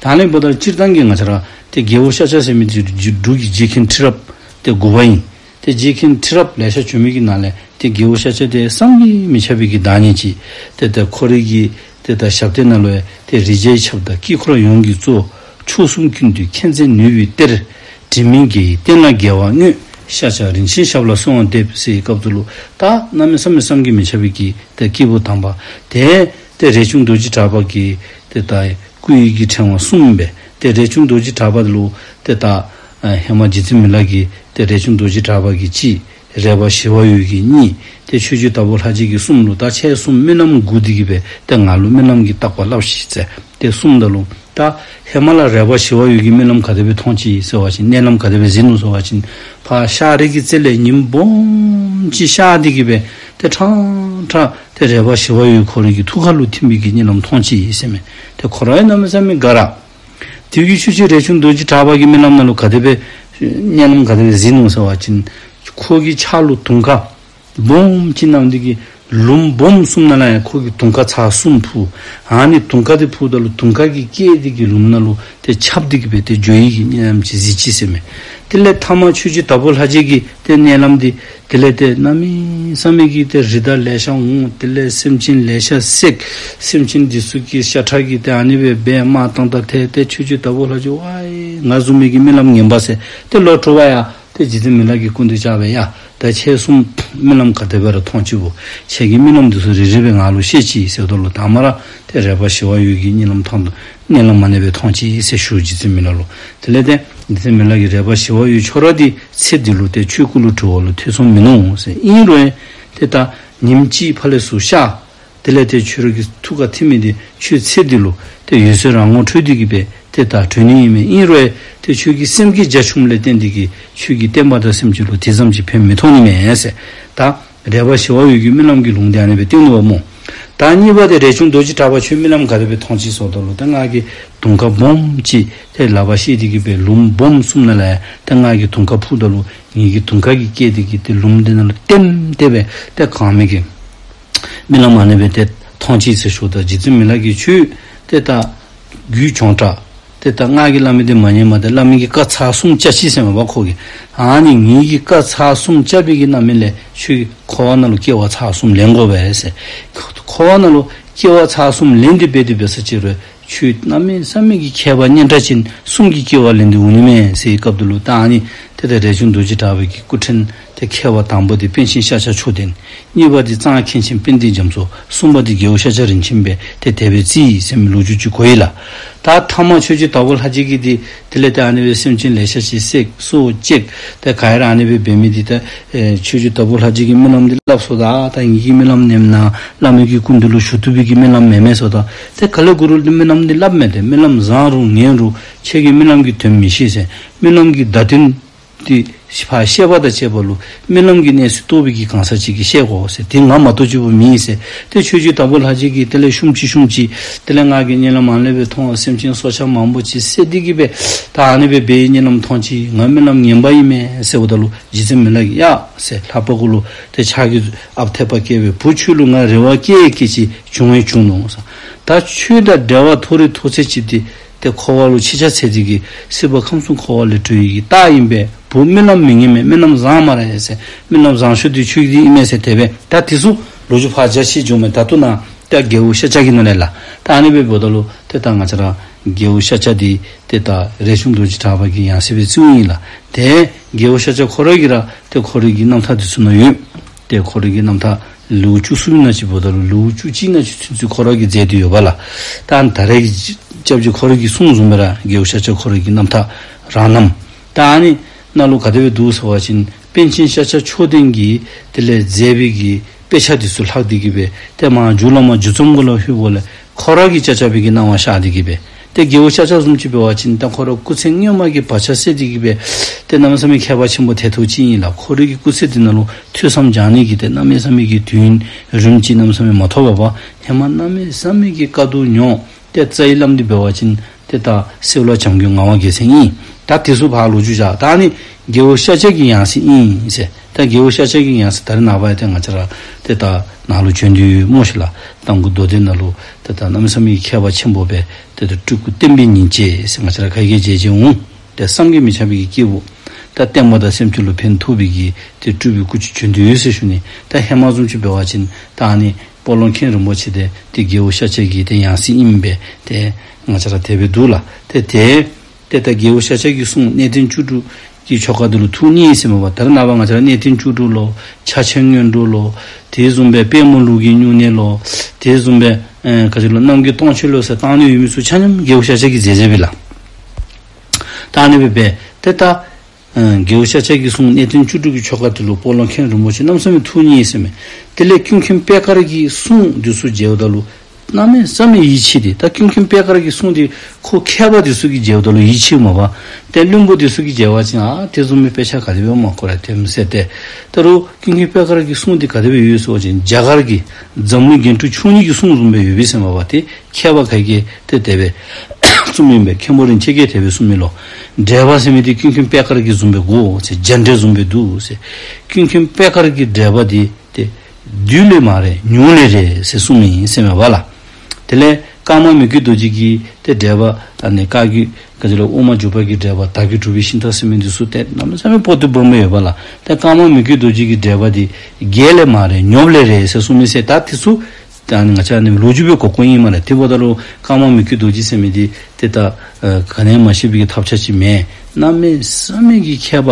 ད་ཨ་ནི་འབདཝ་ད་སྤྱིར་བཏང་གི་ང་བཅས་ར་ཏེ་རྒྱལ་བ་ཤཱཀྱ་ཟེར་མི་འདི་འབྲུག་གི་རྗེ་མཁན་ཁྲི་རབས་ཏེ་དགུ་པ་ཨིན། ཏེ་རྗེ་མཁན་ཁྲི་རབས་ལེ་ཤ་བྱོན་མི་གི་ནང་ལས་ཏེ་རྒྱལ་བ་ཤཱཀྱ་དེ་བསམ་གྱིས་མི་ཁྱབ་པའི་གི་བདག་ཉིད་ཅིག། ཏེ་ད་ཁོ་རའི་གི་ཏེ་ད་ཞབས་སྟེགས་ནང་ལུ་ཡང་ཏེ་རི་རྒྱལ་ཁྱབ་བདག་དཀྱིལ་འཁོར་ཡོངས་ཀྱི་གཙོ། མཆོག་གསུམ་ཀུན་འདུས་མཁྱེན་བརྩེ་ནུས་པའི་གཏེར། དྲི་མེད་དགེ་བའི་བསྟན་ལ་རྒྱལ་བ་དངོས། ཤཱཀྱ་རིན་ཆེན་ཞབས་ལ་གསོལ་བ་འདེབས་ཟེར་བའི་སྐབས་སུ་ལུ་ད་གནམ་མེད་ས་མེད་བསམ་གྱིས་མི་ཁྱབ་པའི་གི་ཏེ་སྐྱེས་བུ་དམ་པ་དེ་ཏེ་རས་ཆུང་རྡོ་རྗེ་གྲགས་པ་གི་ཏེ་ད་སྐུ་ཡི་གི་ཕྲེང་བ་གསུམ་སྦེ་ཏེ་རས་ཆུང་རྡོ་རྗེ་གྲགས་པ་ལུ་ཏེ་ད་ཨ་ཧེ་མ་རྗེ་བཙུན་མི་ལ་གིས་ཏེ་རས་ཆུང་རྡོ་རྗེ་གྲགས་པ་གིས་གཅིག། རས་པ་ཞི་བ་འོད་ཀྱིས་གཉིས། ཏེ་ཆོས་རྗེ་དྭགས་པོ་ལྷ་རྗེ་གིས་གསུམ་ལུ་ད་ཁྱེད་གསུམ་སྨོན་ལམ་སྒུག་སྟེ་གི་སྦེ་ཏེ་ང་ལུ་སྨོན་ལམ་གྱི་བརྟག་པ་སླབ་ཤིག་ཟེར་ཏེ་གསུངམ་ད་ལུ་ད་ཧེ་མ་ལས་རས་པ་ཞི་བ་འོད་ཀྱིས་སྨོན་ལམ་ག་དེ་སྦེ་ཐོངས་ཅི་ཟེར་བ་ཅིན་མནལ་ལམ་ག་དེ་སྦེ་གཟིགས་ནུག་ཟེར་བ་ཅིན་ཕར་ཤར་རི་གི་རྩེ་ལས་ཉིམ་སྦོམ་ཅིག་ཤར་ཏེ་གི་སྦེ་ཏེ་ཕྲང་ ཁྲ་ཏེ་རལ་པ་ཞི་བ་འོད་ཁོ་རའི་གི་ཐུགས་ཁ་ལུ་ཐིམ་པའི་གི་གཉིད་ལམ་མཐོང་ཅི་ཟེར་མས། ཏེ་ཁོ་ར་ཡང་གནམ་མེད་ས་མེད་དགའ་ར། དེ་གི་ཤུལ་ཅིག་རས་ཆུང་རྡོ་རྗེ་གྲགས་པ་གི་རྨི་ལམ་ནང་ལུ་ག་དེ་སྦེ་གཉིད་ལམ་ག་དེ་སྦེ་གཟིགས་ནུག་ཟེར་བ་ཅིན་ཁོ་གི་ཕྱག་ལུ་དུང་དཀར་སྦོམ་ཅིག་བསྣམས་ཏེ་གི་ལུངམ་སྦོམ་གསུམ་ནང་ལས་ཡང་ཁོ་གིས་དུང་དཀར་ཚར་གསུམ་ཕུ། ཨ་ནི་དུང་དཀར་དེ་ཕུཝ་ད་ལུ་དུང་དཀར་གྱིས་བསྐྱེད་དེ་གི་ལུངམ་ནང་ལུ་ཏེ་ཁྱབ་སྟེ་གི་སྦེ་ཏེ་འགྱོ་ཡི་གི་གཉིད་ལམ་ཅིག་གཟིགས་ཅི་ཟེར་མས། དེ་ལས་ཐ་མ་ཆོས་རྗེ་དྭགས་པོ་ལྷ་རྗེ་གི་ཏེ་གཉིད་ལམ་འདི་དེ་ལས་ཏེ་གནམ་མེད་ས་མེད་ཀྱི་ཏེ་རི་དྭགས་ལེ་ཤ་འོང་། དེ་ལས་སེམས་ཅན་ལེ་ཤ་བསད། སེམས་ཅན་འདི་ཚུ་གི་ཤ་ཁྲག་གིས་ཏེ་ཨ་ནི་སྦེ་སྦེ་དམར་ཏང་ཏ་ཐལ། ཏེ་ཆོས་རྗེ་དྭགས་པོ་ལྷ་རྗེ་ཝའི་ང་བཟུམ་མའི་གི་རྨི་ལམ་ངན་པ་ཟེར་ཏེ་ལོག་འགྱོ་བ་ཡ། ཏེ་རྗེ་བཙུན་མི་ལ་གི་སྐུ་མདུན་བཅར་བས་ཡ། ད་ཁྱེད་གསུམ་རྨི་ལམ་ག་དེ་སྦེ་ར་མཐོང་ཅི་བོ། ཁྱེད་ཀྱི་རྨི་ལམ་འདི་ཚུ་རེ་རེ་སྦེ་ང་ལུ་བཤད་ཅི་ཟེརཝ་ད་ལུ་དང་པ་ར་ཏེ་རལ་པ་ཞི་བ་འོད་ཀྱི་གཉིད་ལམ་མཐོང་དང་གཉིད་ལམ་ཨ་ནེ་སྦེ་མཐོང་ཅི་ཟེར་ཞུ་རྗེ་བཙུན་མི་ལ་ལུ། དེ་ལས་ཏེ་རྗེ་བཙུན་མི་ལ་གིས་རལ་པ་ཞི་བ་འོད་ཁྱོད་ར་འདི་ཚེ་འདི་ལུ་ཏེ་ཆོས་སྐུ་ལུ་གྲོལ་བ་ལུ་ཐེ་ཚོམ་མིན་ནུག་ཟེར། ཨིན་རུང་ཏེ་ད་ཉིནམ་གཅིག་ཕར་ལས་ཚུར་གཤགས། དེ་ལས་ཏེ་ཁྱོད་ར་གི་ཐུགས་ཁར་ཐིམ་མི་འདི་ཁྱོད་ཚེ་འདི་ལུ་ཏེ་འོད་གསལ་རང་ངོ་འཕྲོད་དེ་གི་སྦེ་ཏེ་ད་གྲོལ་ནི་ཨིན་མས། ཨིན་རུང་ཏེ་ཁྱོད་ཀྱི་སེམས་ཀྱི་རྒྱ་ཆུངམ་ལས་བརྟེན་ཏེ་གི་ཁྱོད་ཀྱི་བསྟན་པ་དང་སེམས་ཅན་ལུ་དེ་ཙམ་ཅིག་ཕན་མི་ཐོགས་ནི་མས་ཟེར། ད་རལ་པ་ཞི་བ་འོད་ཀྱི་རྨི་ལམ་གྱི་ལུང་འདི་ཨ་ནེ་སྦེ་བསྟན་ནུག་པ་སྨོ། ད་གཉིས་པ་དེ་རས་ཆུང་རྡོ་རྗེ་གྲགས་པ་ཁྱོད་རྨི་ལམ་ག་དེ་སྦེ་མཐོང་ཅི་ཟེརཝ་ད་ལུ་ད་ང་གིས་དུང་དཀར་སྦོམ་ཅིག་ཏེ་ལག་པར་བཤེད་དེ་གི་སྦེ་ལུངམ་སྦོམ་གསུམ་ནང་ལས་ཡང་ཏེ་ང་གིས་དུང་དཀར་ཕུཝ་ད་ལུ་ངེ་གི་དུང་དཀར་གྱིས་བསྐྱེད་དེ་གི་ཏེ་ལུངམ་འདི་ནང་ལུ་ལྟེམ་ལྟེ་སྦེ་ཏེ་གང་མི་གི་རྨི་ལམ་ཨ་ནེ་སྦེ་ཏེ་མཐོང་ཅི་ཟེར་ཞུཝ་ད་རྗེ་བཙུན་མི་ལ་གིས་ཁྱོད་ཏེ་ད་རྒྱུད་གྱོང་དྲགས། ཏེ་ད་ང་གིས་སླབ་མི་འདི་མ་ཉནམ་ད་བླ་མའི་གི་བཀའ་ཚར་གསུམ་བཅག་ཅི་ཟེར་མས་པ་ཁོ་གིས། ཨ་ནི་ངེ་གི་བཀའ་ཚར་གསུམ་བཅག་པའི་གི་རྣམ་སྨིན་ལས་ཁྱོད་འཁོར་བ་ནང་ལུ་སྐྱེ་བ་ཚར་གསུམ་ལེན་དགོ་པས་ཟེར། འཁོར་བ་ནང་ལུ་སྐྱེ་བ་ཚར་གསུམ་ལེན་ཏེ་སྦེ་ཏེ་འབད་ས་ཅིག་རུང་ཁྱོད་གནམ་མེད་ས་མེད་ཀྱི་མཁས་པ་སྙན་གྲགས་ཅན་གསུམ་གྱི་སྐྱེ་བ་ལེན་ཏེ་འོང་ནི་མས་ཟེར་བའི་སྐབས་དེ་ལུ་ད་ཨ་ནི་ཏེ་ད་རས་ཆུང་རྡོ་རྗེ་གྲགས་པའི་གི་སྐུ་ཕྲེང་ཏེ་མཁས་པ་དང་པོ་འདི་པཎ་ཆེན་ཤཱཀྱ་མཆོག་ལྡན། གཉིས་པ་འདི་གཙང་མཁན་ཆེན་དཔལ་ལྡན་རྒྱ་མཚོ། གསུམ་པ་འདི་རྒྱལ་པོ་ཤཱཀྱ་རིན་ཆེན་སྦེ་ཏེ་དེ་སྦེ་བརྩི་ཡི་ཟེར་མི་ལོ་རྒྱུས་ཅིག་གོ་ཡི་ལགས། ད་ཐ་མ་ཆོས་རྗེ་དྭགས་པོ་ལྷ་རྗེ་གིས་འདི་དེ་ལས་ཏེ་ཨ་ནི་སྦེ་སེམས་ཅན་ལེ་ཤ་ཅིག་བསད་སྲོག་བཅད། ཏེ་ག་ར་ཨ་ནི་སྦེ་འབད་མི་འདི་ད་ཨེ་ཆོས་རྗེ་དྭགས་པོ་ལྷ་རྗེ་གིས་རྨི་ལམ་འདི་སླབ་སོ། ད་ད་ངེ་གི་རྨི་ལམ་ནེམ་ན་བླ་མའི་གི་སྐུ་མདུན་ལུ་ཞུ་བཏུབ་པའི་གི་རྨི་ལམ་མེན་མས་ཟེརཝ་ད། ཏེ་ག་ལས་གུ་རུ་འདི་རྨི་ལམ་འདི་སླབ་མས། ཏེ་རྨི་ལམ་བཟང་རུང་ངན་རུང་ཁྱེད་ཀྱིས་རྨི་ལམ་གྱི་དོན་མི་ཤེས་ཟེར། རྨི་ལམ་གྱི་བརྡ་དོན་འདི་ཕར་བཤད་པ་དང་བཅས་པ་ལུ་རྨི་ལམ་གྱི་གནས་ཚུལ་རྟོགས་པའི་གི་གང་ཟག་ཅིག་གིས་བཤད་དགོ་ཟེར། དེ་ང་མ་གཏོགས་གཅིག་པོ་མེད་ཟེར། ཏེ་ཆོས་རྗེ་དྭགས་པོ་ལྷ་རྗེ་གིས་དེ་ལས་ཤུམ་ཅིག་ཤུམ་ཅིག་དེ་ལས་ང་གིས་གཉིད་ལམ་ཨ་ནེ་སྦེ་མཐོང་། སེམས་ཅན་སྲོག་ཆགས་མང་པོ་ཅིག་བསད་དེ་གི་སྦེ་ད་ཨ་ནི་སྦེ་འབད་བའི་གཉིད་ལམ་མཐོང་ཅི། ང་རྨི་ལམ་ངན་པ་ཨིན་མས་ཟེརཝ་ད་ལུ་རྗེ་བཙུན་མི་ལ་གིས་ཡ་ཟེར་ལྷ་པ་གུ་ལུ་ཏེ་ཕྱག་གིས་ཨཔ་ཐེག་པ་བཀལ་སྦེ་བུ་ཁྱོད་ལུ་ང་རེ་བ་བསྐྱེད་བསྐྱེད་ཅིག་བྱུང་བས་བྱུང་ནུག་ཟེར། ད་ཁྱོད་དང་འབྲེལ་བ་མཐོ་རིས་མཐོ་ཚད་ཅིག་འདི་ཏེ་འཁོར་བ་ལུ་ཕྱི་ཆ་ཚེ་འདི་གི་སྲིད་པ་ཁམས་གསུམ་འཁོར་བ་ལས་གྲོལ་ཡི་གི་རྟགས་ཨིན་པས། བུ་རྨི་ལམ་མི་ངན་མས། རྨི་ལམ་བཟང་སྨ་རེ་ཟེར། རྨི་ལམ་བཟང་ཤོས་འདི་ཁྱོད་ཀྱི་འདི་ཨིན་མས་ཟེར། དེ་སྦེ་ད་དེ་ཚུ་ལོ་རྒྱུས་ཕར་རྒྱ་ཆེ་འགྱོཝ་མས། ད་ལྟོ་ནཱ་ད་རྒྱལ་པོ་ཤཱཀྱ་གི་ནང་ལས་ལགས། ད་ཨ་ནི་སྦེ་འབདཝ་ད་ལུ་ཏེ་ད་ང་བཅས་ར་རྒྱལ་པོ་ཤཱཀྱ་འདི་ཏེ་ད་རས་ཆུང་རྡོ་རྗེ་གྲགས་པ་གི་ཡང་སྲིད་སྦེ་བརྩིཝ་ཨིན་ལགས། ཏེ་རྒྱལ་པོ་ཤཱཀྱ་ཁོ་ར་གིས་ར་ཏེ་ཁོ་རའི་གི་རྣམ་ཐར་འདི་ཚུ་ནང་ཡོད། ཏེ་ཁོ་རའི་གི་རྣམ་ཐར་ལེའུ་བཅུ་གསུམ་ནང་ཅིག་འབདཝ་ད་ལུ་ལེའུ་བཅུ་གཅིག་ནང་ཅིག་ཚུན་ཚོད་ཁོ་ར་གིས་མཛད་དེ་ཡོད་པ་ལགས། ད་ད་རེས་ཀྱི་སྐྱབས་རྗེ་ཁོ་ར་གིས་གསུངས་བཟུམ་སྦེ་ར་རྒྱལ་པོ་ཤཱཀྱ་ཁོ་རའི་གི་རྣམ་ཐར་རང་རྣམ། ད་ཨ་ནི་ནང་ལུ་ག་དེ་སྦེ་འདུག་ཟེར་བ་ཅིན་པཎ་ཆེན་ཤཱཀྱ་མཆོག་ལྡན་གྱིས་དེ་ལས་མཛད་པའི་གི་དཔེ་ཆ་འདི་ཚུ་ལྷག་སྟེ་གི་སྦེ་ཏེ་མར་མཇུག་ལུ་མར་མཇུག་རྩོམ་གུ་ལུ་ལྷོདཔ་ལས་ཁོ་ར་གིས་ཅ་ཅ་པའི་གི་སྣང་བ་ཤར་ཏེ་གི་སྦེ། ཏེ་རྒྱལ་པོ་ཤཱཀྱ་བཟུམ་ཅིག་འབད་བ་ཅིན་ད་ཁོ་ར་སྐུ་ཚེ་སྔོན་མ་གི་བག་ཆགས་སད་དེ་གི་སྦེ་ཏེ་གནམ་མེད་ས་མེད་མཁས་པ་ཆེན་པོ་དེ་ཐུག་ཅིག་ཨིན་ལགས། ཁོ་རའི་གི་སྐུ་ཚེ་འདི་ནང་ལུ་ཐོས་བསམ་སྦྱང་ནི་གི་ཏེ་གནམ་མེད་ས་མེད་ཀྱི་དུས་ཡུན་རིངམོ་ཅིག་གནམ་མེད་ས་མེད་མ་ཐོབ་པར་ཧེ་མ་གནམ་མེད་ས་མེད་ཀྱི་དཀའ་སྡུག་མྱོང་། ཏེ་རྩ་བའི་བླམ་འདི་འབད་བ་ཅིན་ཏེ་ད་སེའུ་ལ་བྱམས་མགོན་ངག་དབང་རྒྱལ་མཚན་ཨིན། ད་དེ་ཚུ་ཕར་ལོ་རྒྱུས་བཞག། ད་ཨ་ནི་རྒྱལ་པོ་ཤཱཀྱ་གི་ཡང་སྲིད་ཨིན་ཟེར། ད་རྒྱལ་པོ་ཤཱཀྱ་གི་ཡང་སྲིད་ད་རེས་ནངས་པ་ཡང་ཏེ་ང་བཅས་ར་ཏེ་ད་ནཱ་ལུ་བྱོན་ཏེ་ཡོད་སྨོ་ཤིག་ལགས། རྟ་མགོ་རྡོ་སྡེ་ནང་ལུ་ཏེ་ད་གནམ་མེད་ས་མེད་ཀྱི་མཁས་པ་ཆེན་པོ་སྦེ་ཏེ་ད་སྤྲུལ་སྐུ་བསྟན་པའི་ཉིན་བྱེད་ཟེར་ང་བཅས་ར་ག་གིས་མཇལ་མཇལ་འོང་། ཏེ་བསམ་གྱིས་མི་ཁྱབ་པའི་གི་སྐྱེས་བུ་ད་བསྟན་པ་དང་སེམས་ཅན་ལུ་ཕན་ཐོགས་པའི་གི་ཏེ་སྤྲུལ་པའི་སྐུ་ཅིག་བྱོན་ཏེ་ཡོད་ཟེར་ཞུ་ནི། ད་ཧེ་མ་བཟུམ་ཅིག་འབད་བ་ཅིན་ད་ཨ་ནི་སྤོ་ལོ་མཁན་རིན་པོ་ཆེ་འདི་ཏེ་རྒྱལ་པོ་ཤཱཀྱ་གི་ཏེ་ཡང་སྲིད་ཨིན་པས། ཏེ་ང་བཅས་ར་དེ་སྦེ་འདུག་ལགས། ཏེ་ཏེ་ཏེ་ད་རྒྱལ་པོ་ཤཱཀྱ་གི་གསུང་གནས་བརྟན་བཅུ་དྲུག་གི་ཆོ་ག་འདི་ལུ་ཐུགས་མཉེས་ཟེར་མས་པ། ད་རེས་ནངས་པ་ང་བཅས་ར་གནས་བརྟན་བཅུ་དྲུག་ལོ་ཕྱག་ཆེན་སྔོན་འགྲོ་ལོ་དེ་བཟུམ་སྦེ་དཔལ་མོ་ལུགས་ཀྱི་སྨྱུང་གནས་ལོ་དེ་བཟུམ་སྦེ་ཨེ་ག་ཅི་ལོ་རྣམ་རྒྱལ་སྟོང་མཆོད་ལོ་ཟེར་བཏང་ནི་ཡོད་མི་ཚུ་ཆ་མཉམ་རྒྱལ་པོ་ཤཱཀྱ་གིས་མཛད་མཛདཔ་ཨིན་ལགས། ད་ཨ་ནི་སྦེ་སྦེ་ཏེ་ད་ཨ་རྒྱལ་པོ་ཤཱཀྱ་གི་གསུང་གནས་བརྟན་བཅུ་དྲུག་གི་ཆོ་ག་འདི་ལུ་སྤོ་ལོ་མཁན་རིན་པོ་ཆེ་གནམ་མེད་ས་མེད་ཐུགས་མཉེས་ཟེར་མས། དེ་ལས་ཀུན་མཁྱེན་པད་དཀར་གྱི་གསུང་འདི་ཚུ་མཇལཝ་ད་ལུ་ གནམ་མེད་ས་མེད་ཡིད་ཆེས་ཏེ། ད་ཀུན་མཁྱེན་པད་དཀར་གྱི་གསུང་འདི་ཁོ་མཁས་པ་འདི་ཚུ་གིས་མཇལཝ་ད་ལུ་ཡིད་ཆེས་མས་པ། ཏེ་བླུན་པོ་འདི་ཚུ་གིས་མཇལ་བ་ཅིན་ཨ་དེ་བཟུམ་མའི་དཔེ་ཆ་ག་དེ་སྦེ་མ་མཁོ་ར་དེམ་ཟེར་ཏེ། ད་རུང་ཀུན་མཁྱེན་པད་དཀར་གྱི་གསུང་འདི་ག་དེ་སྦེ་ཡོད་ཟེར་བ་ཅིན་རྒྱ་གར་གྱི་འཛམ་གླིང་རྒྱན་དྲུག་མཆོག་གཉིས་ཀྱི་གསུང་བཟུམ་སྦེ་ཡོད་པས་ཟེར་མས་པ། ཏེ་མཁས་པ་ཁ་གིས་ཏེ་དེ་སྦེ་གསུངམ་ཨིན་པས། མཁན་པོ་རིན་ཆེན་གྱིས་དེ་སྦེ་གསུངམ་ཨིན་ལོ། འགྲེལ་པ་ཟེར་མི་འདི་ཀུན་མཁྱེན་པད་དཀར་གྱི་བཟུམ་སྦེ་དགོ་ཟེར། རྒྱ་འགྲེལ་བཟུམ་སྦེ་འདུག་ཟེར། ཀུན་མཁྱེན་པད་དཀར་གྱི་འགྲེལ་པ་འདི་ཏེ་བསྡུས་ལས་མ་རེད་ཉུང་ལས་རེད་ཟེར་གསུངམ་ཨིན་ཟེར་མས་པ་ལགས། དེ་ལས་ཀརྨ་མི་བསྐྱོད་རྡོ་རྗེ་གི་ཏེ་འགྲེལ་པ་ཨ་ནི་བཀའ་བརྒྱུད་ག་ཅི་ལོ་དབུ་མ་འཇུག་པ་གི་འགྲེལ་པ་བདག་གིས་སྒྲུབ་པའི་ཤིང་རྟ་ཟེར་མི་འདི་ཚུ་ཏེ་གནམ་མེད་ས་མེད་པོ་ཏི་སྦོམ་སྦེ་ཡོད་པ་ལགས། ཏེ་ཀརྨ་མི་བསྐྱོད་རྡོ་རྗེ་གི་འགྲེལ་པ་འདི་རྒྱས་ལས་མ་རེད་ཉོབ་ལས་རེད་ཟེར་གསུངམ་ཨིན་ཟེར། ད་འདི་ཚུ་ད་ཨ་ནི་ང་བཅས་ཨ་ནི་ལོ་རྒྱུས་སྦེ་གོ་གོཝ་ཨིན་སྨ་རེ། དེ་འབདཝ་ད་ལུ་ཀརྨ་མི་བསྐྱོད་རྡོ་རྗེ་ཟེར་མི་འདི་ཏེ་ད་ཨ་ག་ནི་ཡང་མ་ཤེས་པའི་གི་ཐབས་ཆག་ཅིག་མེན། གནམ་མེད་ས་མེད་ཀྱི་མཁས་པ་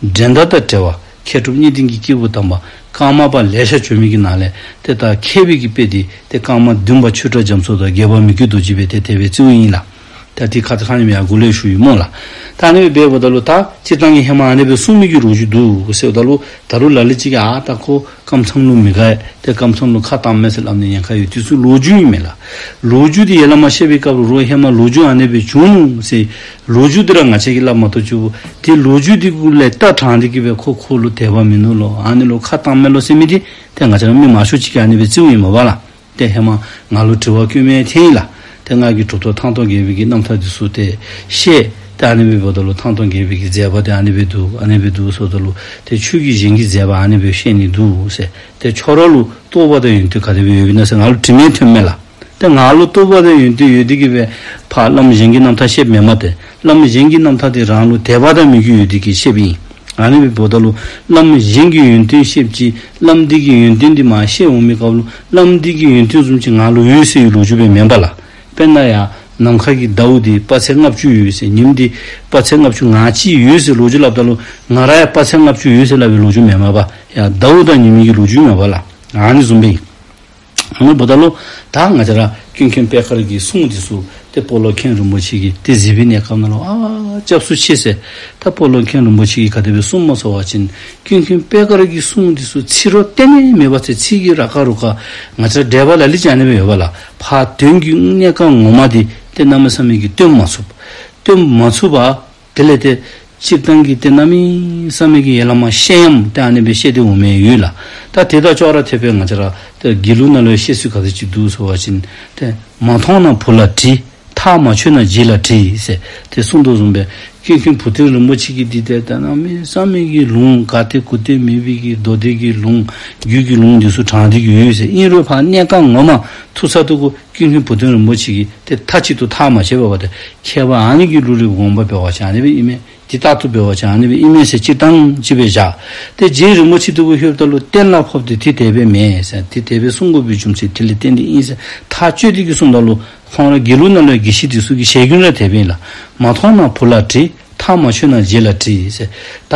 འགྲན་ཟླ་དང་བྲལ་བ་མཁས་གྲུབ་གཉིས་ལྡན་གྱི་སྐྱེས་བུ་དམ་པ་ཀརྨ་པ་ལེ་ཤ་བྱོན་མི་གི་ནང་ལས་ཏེ་ད་མཁས་པའི་གི་དཔེ་འདི་ཏེ་ཀརྨ་བདུན་པ་ཆོས་གྲགས་རྒྱ་མཚོ་དང་བརྒྱད་པ་མི་བསྐྱོད་རྡོ་རྗེ་སྦེ་ཏེ་དེ་སྦེ་བརྩིཝ་ཨིན་ལགས། ད་དེ་ཁ་ཙ་ཁ་ཉིནམ་ཡང་འགོ་ལས་ཞུ་ཡི་སྨོ་ལགས། ད་ཨ་ནི་སྦེ་འབདཝ་ད་ལུ་ད་སྤྱིར་བཏང་གི་ཧེ་མ་ཨ་ནི་སྦེ་གསུངས་མི་གི་ལོ་རྒྱུས་འདུག་ཟེརཝ་ད་ལུ་ད་རུང་ལ་ལུ་ཅིག་གིས་ཨ་ད་ཁོ་ཀམ་ཚང་ལུ་མི་དགའ་ཏེ་ཀམ་ཚང་ལུ་ཁ་བཏངམ་མས་ཟེར་སླབ་ནི་ཉེན་ཁ་ཡོད། དེ་ཚུ་ལོ་རྒྱུས་ཨིན་མས་ལགས། ལོ་རྒྱུས་འདི་ཡར་ལས་མར་བཤད་པའི་སྐབས་ལུ་རོགས་ཧེ་མ་ལོ་རྒྱུས་ཨ་ནི་སྦེ་བྱུང་ནུག་ཟེར་ལོ་རྒྱུས་འདི་ར་ང་བཅས་ཀྱིས་སླབ་མ་གཏོགས་ཅིག་ཏེ་ལོ་རྒྱུས་འདི་གུ་ལས་ལྟ་དྲངས་ཏེ་གི་སྦེ་ཁོ་ཁོ་ལུ་དད་པ་མིན་ནུག་ལོ་ཨ་ནི་ལུ་ཁ་བཏངམ་མས་ལོ་ཟེར་མི་འདི་ཏེ་ང་བཅས་ར་མི་མང་ཤོས་ཅིག་གིས་ཨ་ནི་སྦེ་བརྩིཝ་ཨིན་མས་པ་ལགས། ཏེ་ཧེ་མ་ང་ལུ་དྲི་བ་བཀོད་མི་ཐོན་ཡི་ལགས། ཏེ་ང་གིས་གྲུབ་ཐོབ་ཐང་སྟོང་རྒྱལ་པོའི་གི་རྣམ་ཐར་འདི་ཚུ་ཏེ་བཤད། ཏེ་ཨ་ནི་སྦེ་འབདཝ་ད་ལུ་ཐང་སྟོང་རྒྱལ་པོའི་གི་མཛད་པ་འདི་ཨ་ནི་སྦེ་འདུག་ཨ་ནི་སྦེ་འདུག་ཟེརཝ་ད་ལུ་ཏེ་ཆོས་ཀྱི་གཞན་གྱི་མཛད་པ་ཨ་ནི་སྦེ་བཤད་ནི་འདུག་ཟེར། ཏེ་ཁྱོད་ར་ལུ་རྟོགས་པ་དང་ཡོན་ཏན་ག་དེ་སྦེ་ཡོདཔ་ཨིན་ན་ཟེར་ང་ལུ་དྲི་མི་ཐོནམ་མས་ལགས། ཏེ་ང་ལུ་རྟོགས་པ་དང་ཡོན་ཏན་ཡོད་དེ་གི་སྦེ་ཕར་བླམ་གཞན་གྱི་རྣམ་ཐར་བཤདཔ་མེན་མས། ཏེ་བླམ་གཞན་གྱི་རྣམ་ཐར་འདི་རང་ལུ་དད་པ་དང་མོས་གུས་ཡོད་དེ་གི་བཤདཔ་ཨིན། ཨ་ནི་སྦེ་འབདཝ་ད་ལུ་བླམ་གཞན་གྱི་ཡོན་ཏན་བཤདཔ་ཅིག་བླམ་འདི་གི་ཡོན་ཏན་འདི་མར་བཤད་འོང་མི་སྐབས་ལུ་བླམ་འདི་གི་ཡོན་ཏན་བཟུམ་ཅིག་ང་ལུ་ཡོད་ཟེར་བའི་ལོ་རྒྱུས་སྦེ་མེན་པ་ལགས། དཔེར་ན་ཡར་ནམ་མཁའ་གི་ཟླཝ་འདི་དཔག་ཚད་ལྔ་བཅུ་ཡོད་ཟེར་ཉིནམ་འདི་དཔག་ཚད་ལྔ་བཅུ་ང་གཅིག་ཡོད་ཟེར་ལོ་རྒྱུས་སླབ་ད་ལུ་ང་ར་ཡང་དཔག་ཚད་ལྔ་བཅུ་ཡོད་ཟེར་སླབ་པའི་ལོ་རྒྱུས་མེན་མས་པ། ཡར་ཟླཝ་དང་ཉི་མའི་གི་ལོ་རྒྱུས་མེན་པ་ལགས། ཨ་ནི་བཟུམ་སྦེ་ཨིན། ཨ་ནི་འབདཝ་ད་ལུ་ད་ང་བཅས་ར་ཀུན་མཁྱེན་པད་དཀར་གྱི་གསུང་འདི་ཚུ་ཏེ་སྤོ་ལོ་མཁན་རིན་པོ་ཆེ་གིས་ཏེ་གཟིགས་པའི་གནས་སྐབས་ནང་ལུ་ཨ་སྐྱབས་སུ་མཆི་ཟེར། ད་སྤོ་ལོ་མཁན་རིན་པོ་ཆེ་གིས་ག་དེ་སྦེ་གསུངསམ་སྨོ་ཟེར་བ་ཅིན་ཀུན་མཁྱེན་པད་དཀར་གྱི་གསུང་འདི་ཚུ་ཚིག་རོ་གཏན་ནས་མེད་པ་ཟེར། ཚིག་གི་ར་ཀ་རུ་ཀ་ང་བཅས་ར་འགྲེལ་པ་ལ་ལུ་ཅིག་ཨ་ནི་སྦེ་ཡོད་པ་ལགས། ཕར་དོན་གྱི་གནད་ཀ་ངོ་མ་འདི་ཏེ་གནམ་མེད་ས་མེད་ཀྱི་སྟོན་མ་ཚུགས། སྟོན་མ་ཚུགས་པར་དེ་ལས་ཏེ་སྤྱིར་བཏང་གི་ཏེ་གནམ་མེད་ས་མེད་ཀྱི་ཡར་ལས་མར་བཤད་ཡམ་ཏེ་ཨ་ནི་སྦེ་བཤད་དེ་འོང་མི་ཡོད་ལགས། ད་དེ་དང་ཅོག་ར་འཐདཔ་སྦེ་ང་བཅས་ར་ཏེ་དགེ་ལུགས་ནང་ལུ་བཤད་སྲོལ་ག་དེ་ཅིག་འདུག་ཟེར་བ་ཅིན་ཏེ་མ་མཐོང་ན་བུ་ལ་དྲི། ཐག་མ་ཆོད་ན་རྗེ་ལ་དྲི་ཟེར་ཏེ་གསུངས་དོ་བཟུམ་སྦེ་ཀུན་མཁྱེན་བུ་སྟོན་རིན་པོ་ཆེ་གིས་འདི་ཏེ་ད་གནམ་མེད་ས་མེད་ཀྱི་ལུང་ག་ཏེ་གུ་ཏེ་མེད་པའི་གི་མདོ་སྡེ་གི་ལུང་རྒྱུད་ཀྱི་ལུང་འདི་ཚུ་དྲངས་ཏེ་གི་ཡོད་ཟེར། ཨིན་རུང་ཕར་གནད་ཀ་ངོ་མ་ཐུག་ས་འདི་གུ་ཀུན་མཁྱེན་བུ་སྟོན་རིན་པོ་ཆེ་གིས་ཏེ་མཐའ་གཅིག་ཏུ་ཐག་མ་བཅད་པར་བ་ཏེ་མཁས་པ་ཨ་ནི་གི་ལུགས་ལས་དགོངས་པ་འབད་བ་ཅིན་ཨ་ནི་སྦེ་ཨིན་མས། འདི་ལྟར་དུ་འབད་བ་ཅིན་ཨ་ནི་སྦེ་ཨིན་མས་ཟེར་སྤྱིར་བཏང་ཅིག་སྦེ་བཞག། ཏེ་རྗེ་རིན་པོ་ཆེ་འདི་གུ་ལྷོདཔ་ད་ལུ་གཏན་ལ་ཕབ་སྟེ་འདི་དེ་སྦེ་མེན་ཟེར། འདི་དེ་སྦེ་གསུང་དགོ་པའི་རྒྱུ་མཚན་དེ་ལས་བརྟེན་ཏེ་ཨིན་ཟེར་ཐག་བཅད་དེ་གི་གསུངམ་ད་ལུ་ཁོང་ར་དགེ་ལུགས་ནང་ལུ་དགེ་བཤེས་འདི་ཚུ་གི་ཞལ་རྒྱུན་ར་དེ་སྦེ་ཨིན་ལགས། མ་མཐོང་ན་བུ་ལ་དྲི། ཐག་མ་ཆོད་ན་རྗེ་ལ་དྲི་ཟེར། ད་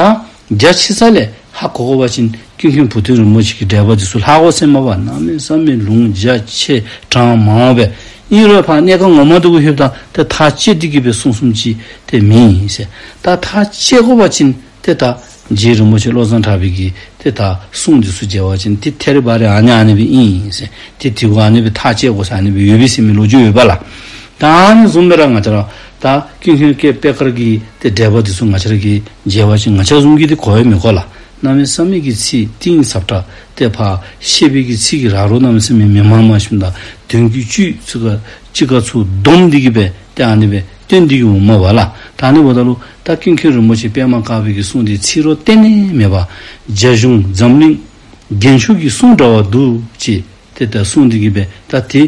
རྒྱ་ཆེ་ས་ལས་ཧ་གོ་དགོ་པ་ཅིན་ཀུན་མཁྱེན་བུ་སྟོན་རིན་པོ་ཆེ་གི་འགྲེལ་པ་འདི་ཚུ་ལྷག་དགོ་ཟེར་མས་པ། གནམ་མེད་ས་མེད་ལུང་རྒྱ་ཆེ་གྲངས་མང་བ་སྦེ་ཨིན་རུང་ཕར་གནད་ཀ་ངོ་མ་འདི་གུ་ལྷོདཔ་ད་ཏེ་ཐག་བཅད་དེ་གི་སྦེ་གསུངས་གསུངསམ་ཅིག་ཏེ་མེན་ཟེར། ད་ཐག་བཅད་དགོ་པ་ཅིན་ཏེ་ད་རྗེ་རིན་པོ་ཆེ་བློ་བཟང་གྲགས་པའི་གི་ཏེ་ད་གསུང་འདི་ཚུ་མཇལ་བ་ཅིན་ཏེ་ཐད་རི་བ་རི་ཨ་ནི་ཨ་ནི་སྦེ་ཨིན་ཟེར། ཏེ་དེ་གུ་ཨ་ནི་སྦེ་ཐག་བཅད་དགོ་ཟེར་ཨ་ནི་སྦེ་ཡོད་པས་ཟེར་མི་ལོ་རྒྱུས་ཡོད་པ་ལགས། ད་ཨ་ནི་བཟུམ་སྦེ་ར་ང་བཅས་ར་ད་ཀུན་མཁྱེན་པད་དཀར་གྱི་ཏེ་འགྲེལ་པ་འདི་ཚུ་ང་བཅས་ར་གིས་མཇལ་བ་ཅིན་ང་བཅས་བཟུམ་གྱིས་ཏེ་གོ་ཡང་མི་གོ་ལགས། གནམ་མེད་ས་མེད་ཀྱི་ཚིག་གཏིང་ཟབ་དྲགས་ཏེ་ཕར་བཤད་པའི་གི་ཚིག་གི་ར་རོ་གནམ་མེད་ས་མེད་མི་མང་མང་ཞིག་དང་དོན་གྱི་བཅུད་ཚུ་ག་གཅིག་ཁར་ཚུར་བསྡོམས་ཏེ་གི་སྦེ་ཏེ་ཨ་ནི་སྦེ་སྟོན་ཏེ་གི་འོངམ་མས་པ་ལགས། ད་ཨ་ནི་འབདཝ་ད་ལུ་ད་ཀུན་མཁྱེན་རིན་པོ་ཆེ་པདྨ་དཀར་པོའི་གི་གསུང་འདི་ཚིག་རོ་གཏན་ནས་མེད་པ་རྒྱ་གཞུང་འཛམ་གླིང་རྒྱན་ཆོས་ཀྱི་གསུང་འདྲ་བ་འདུག་ཅེས་ཏེ་ད་གསུངས་ཏེ་གི་སྦེ་ད་དེ་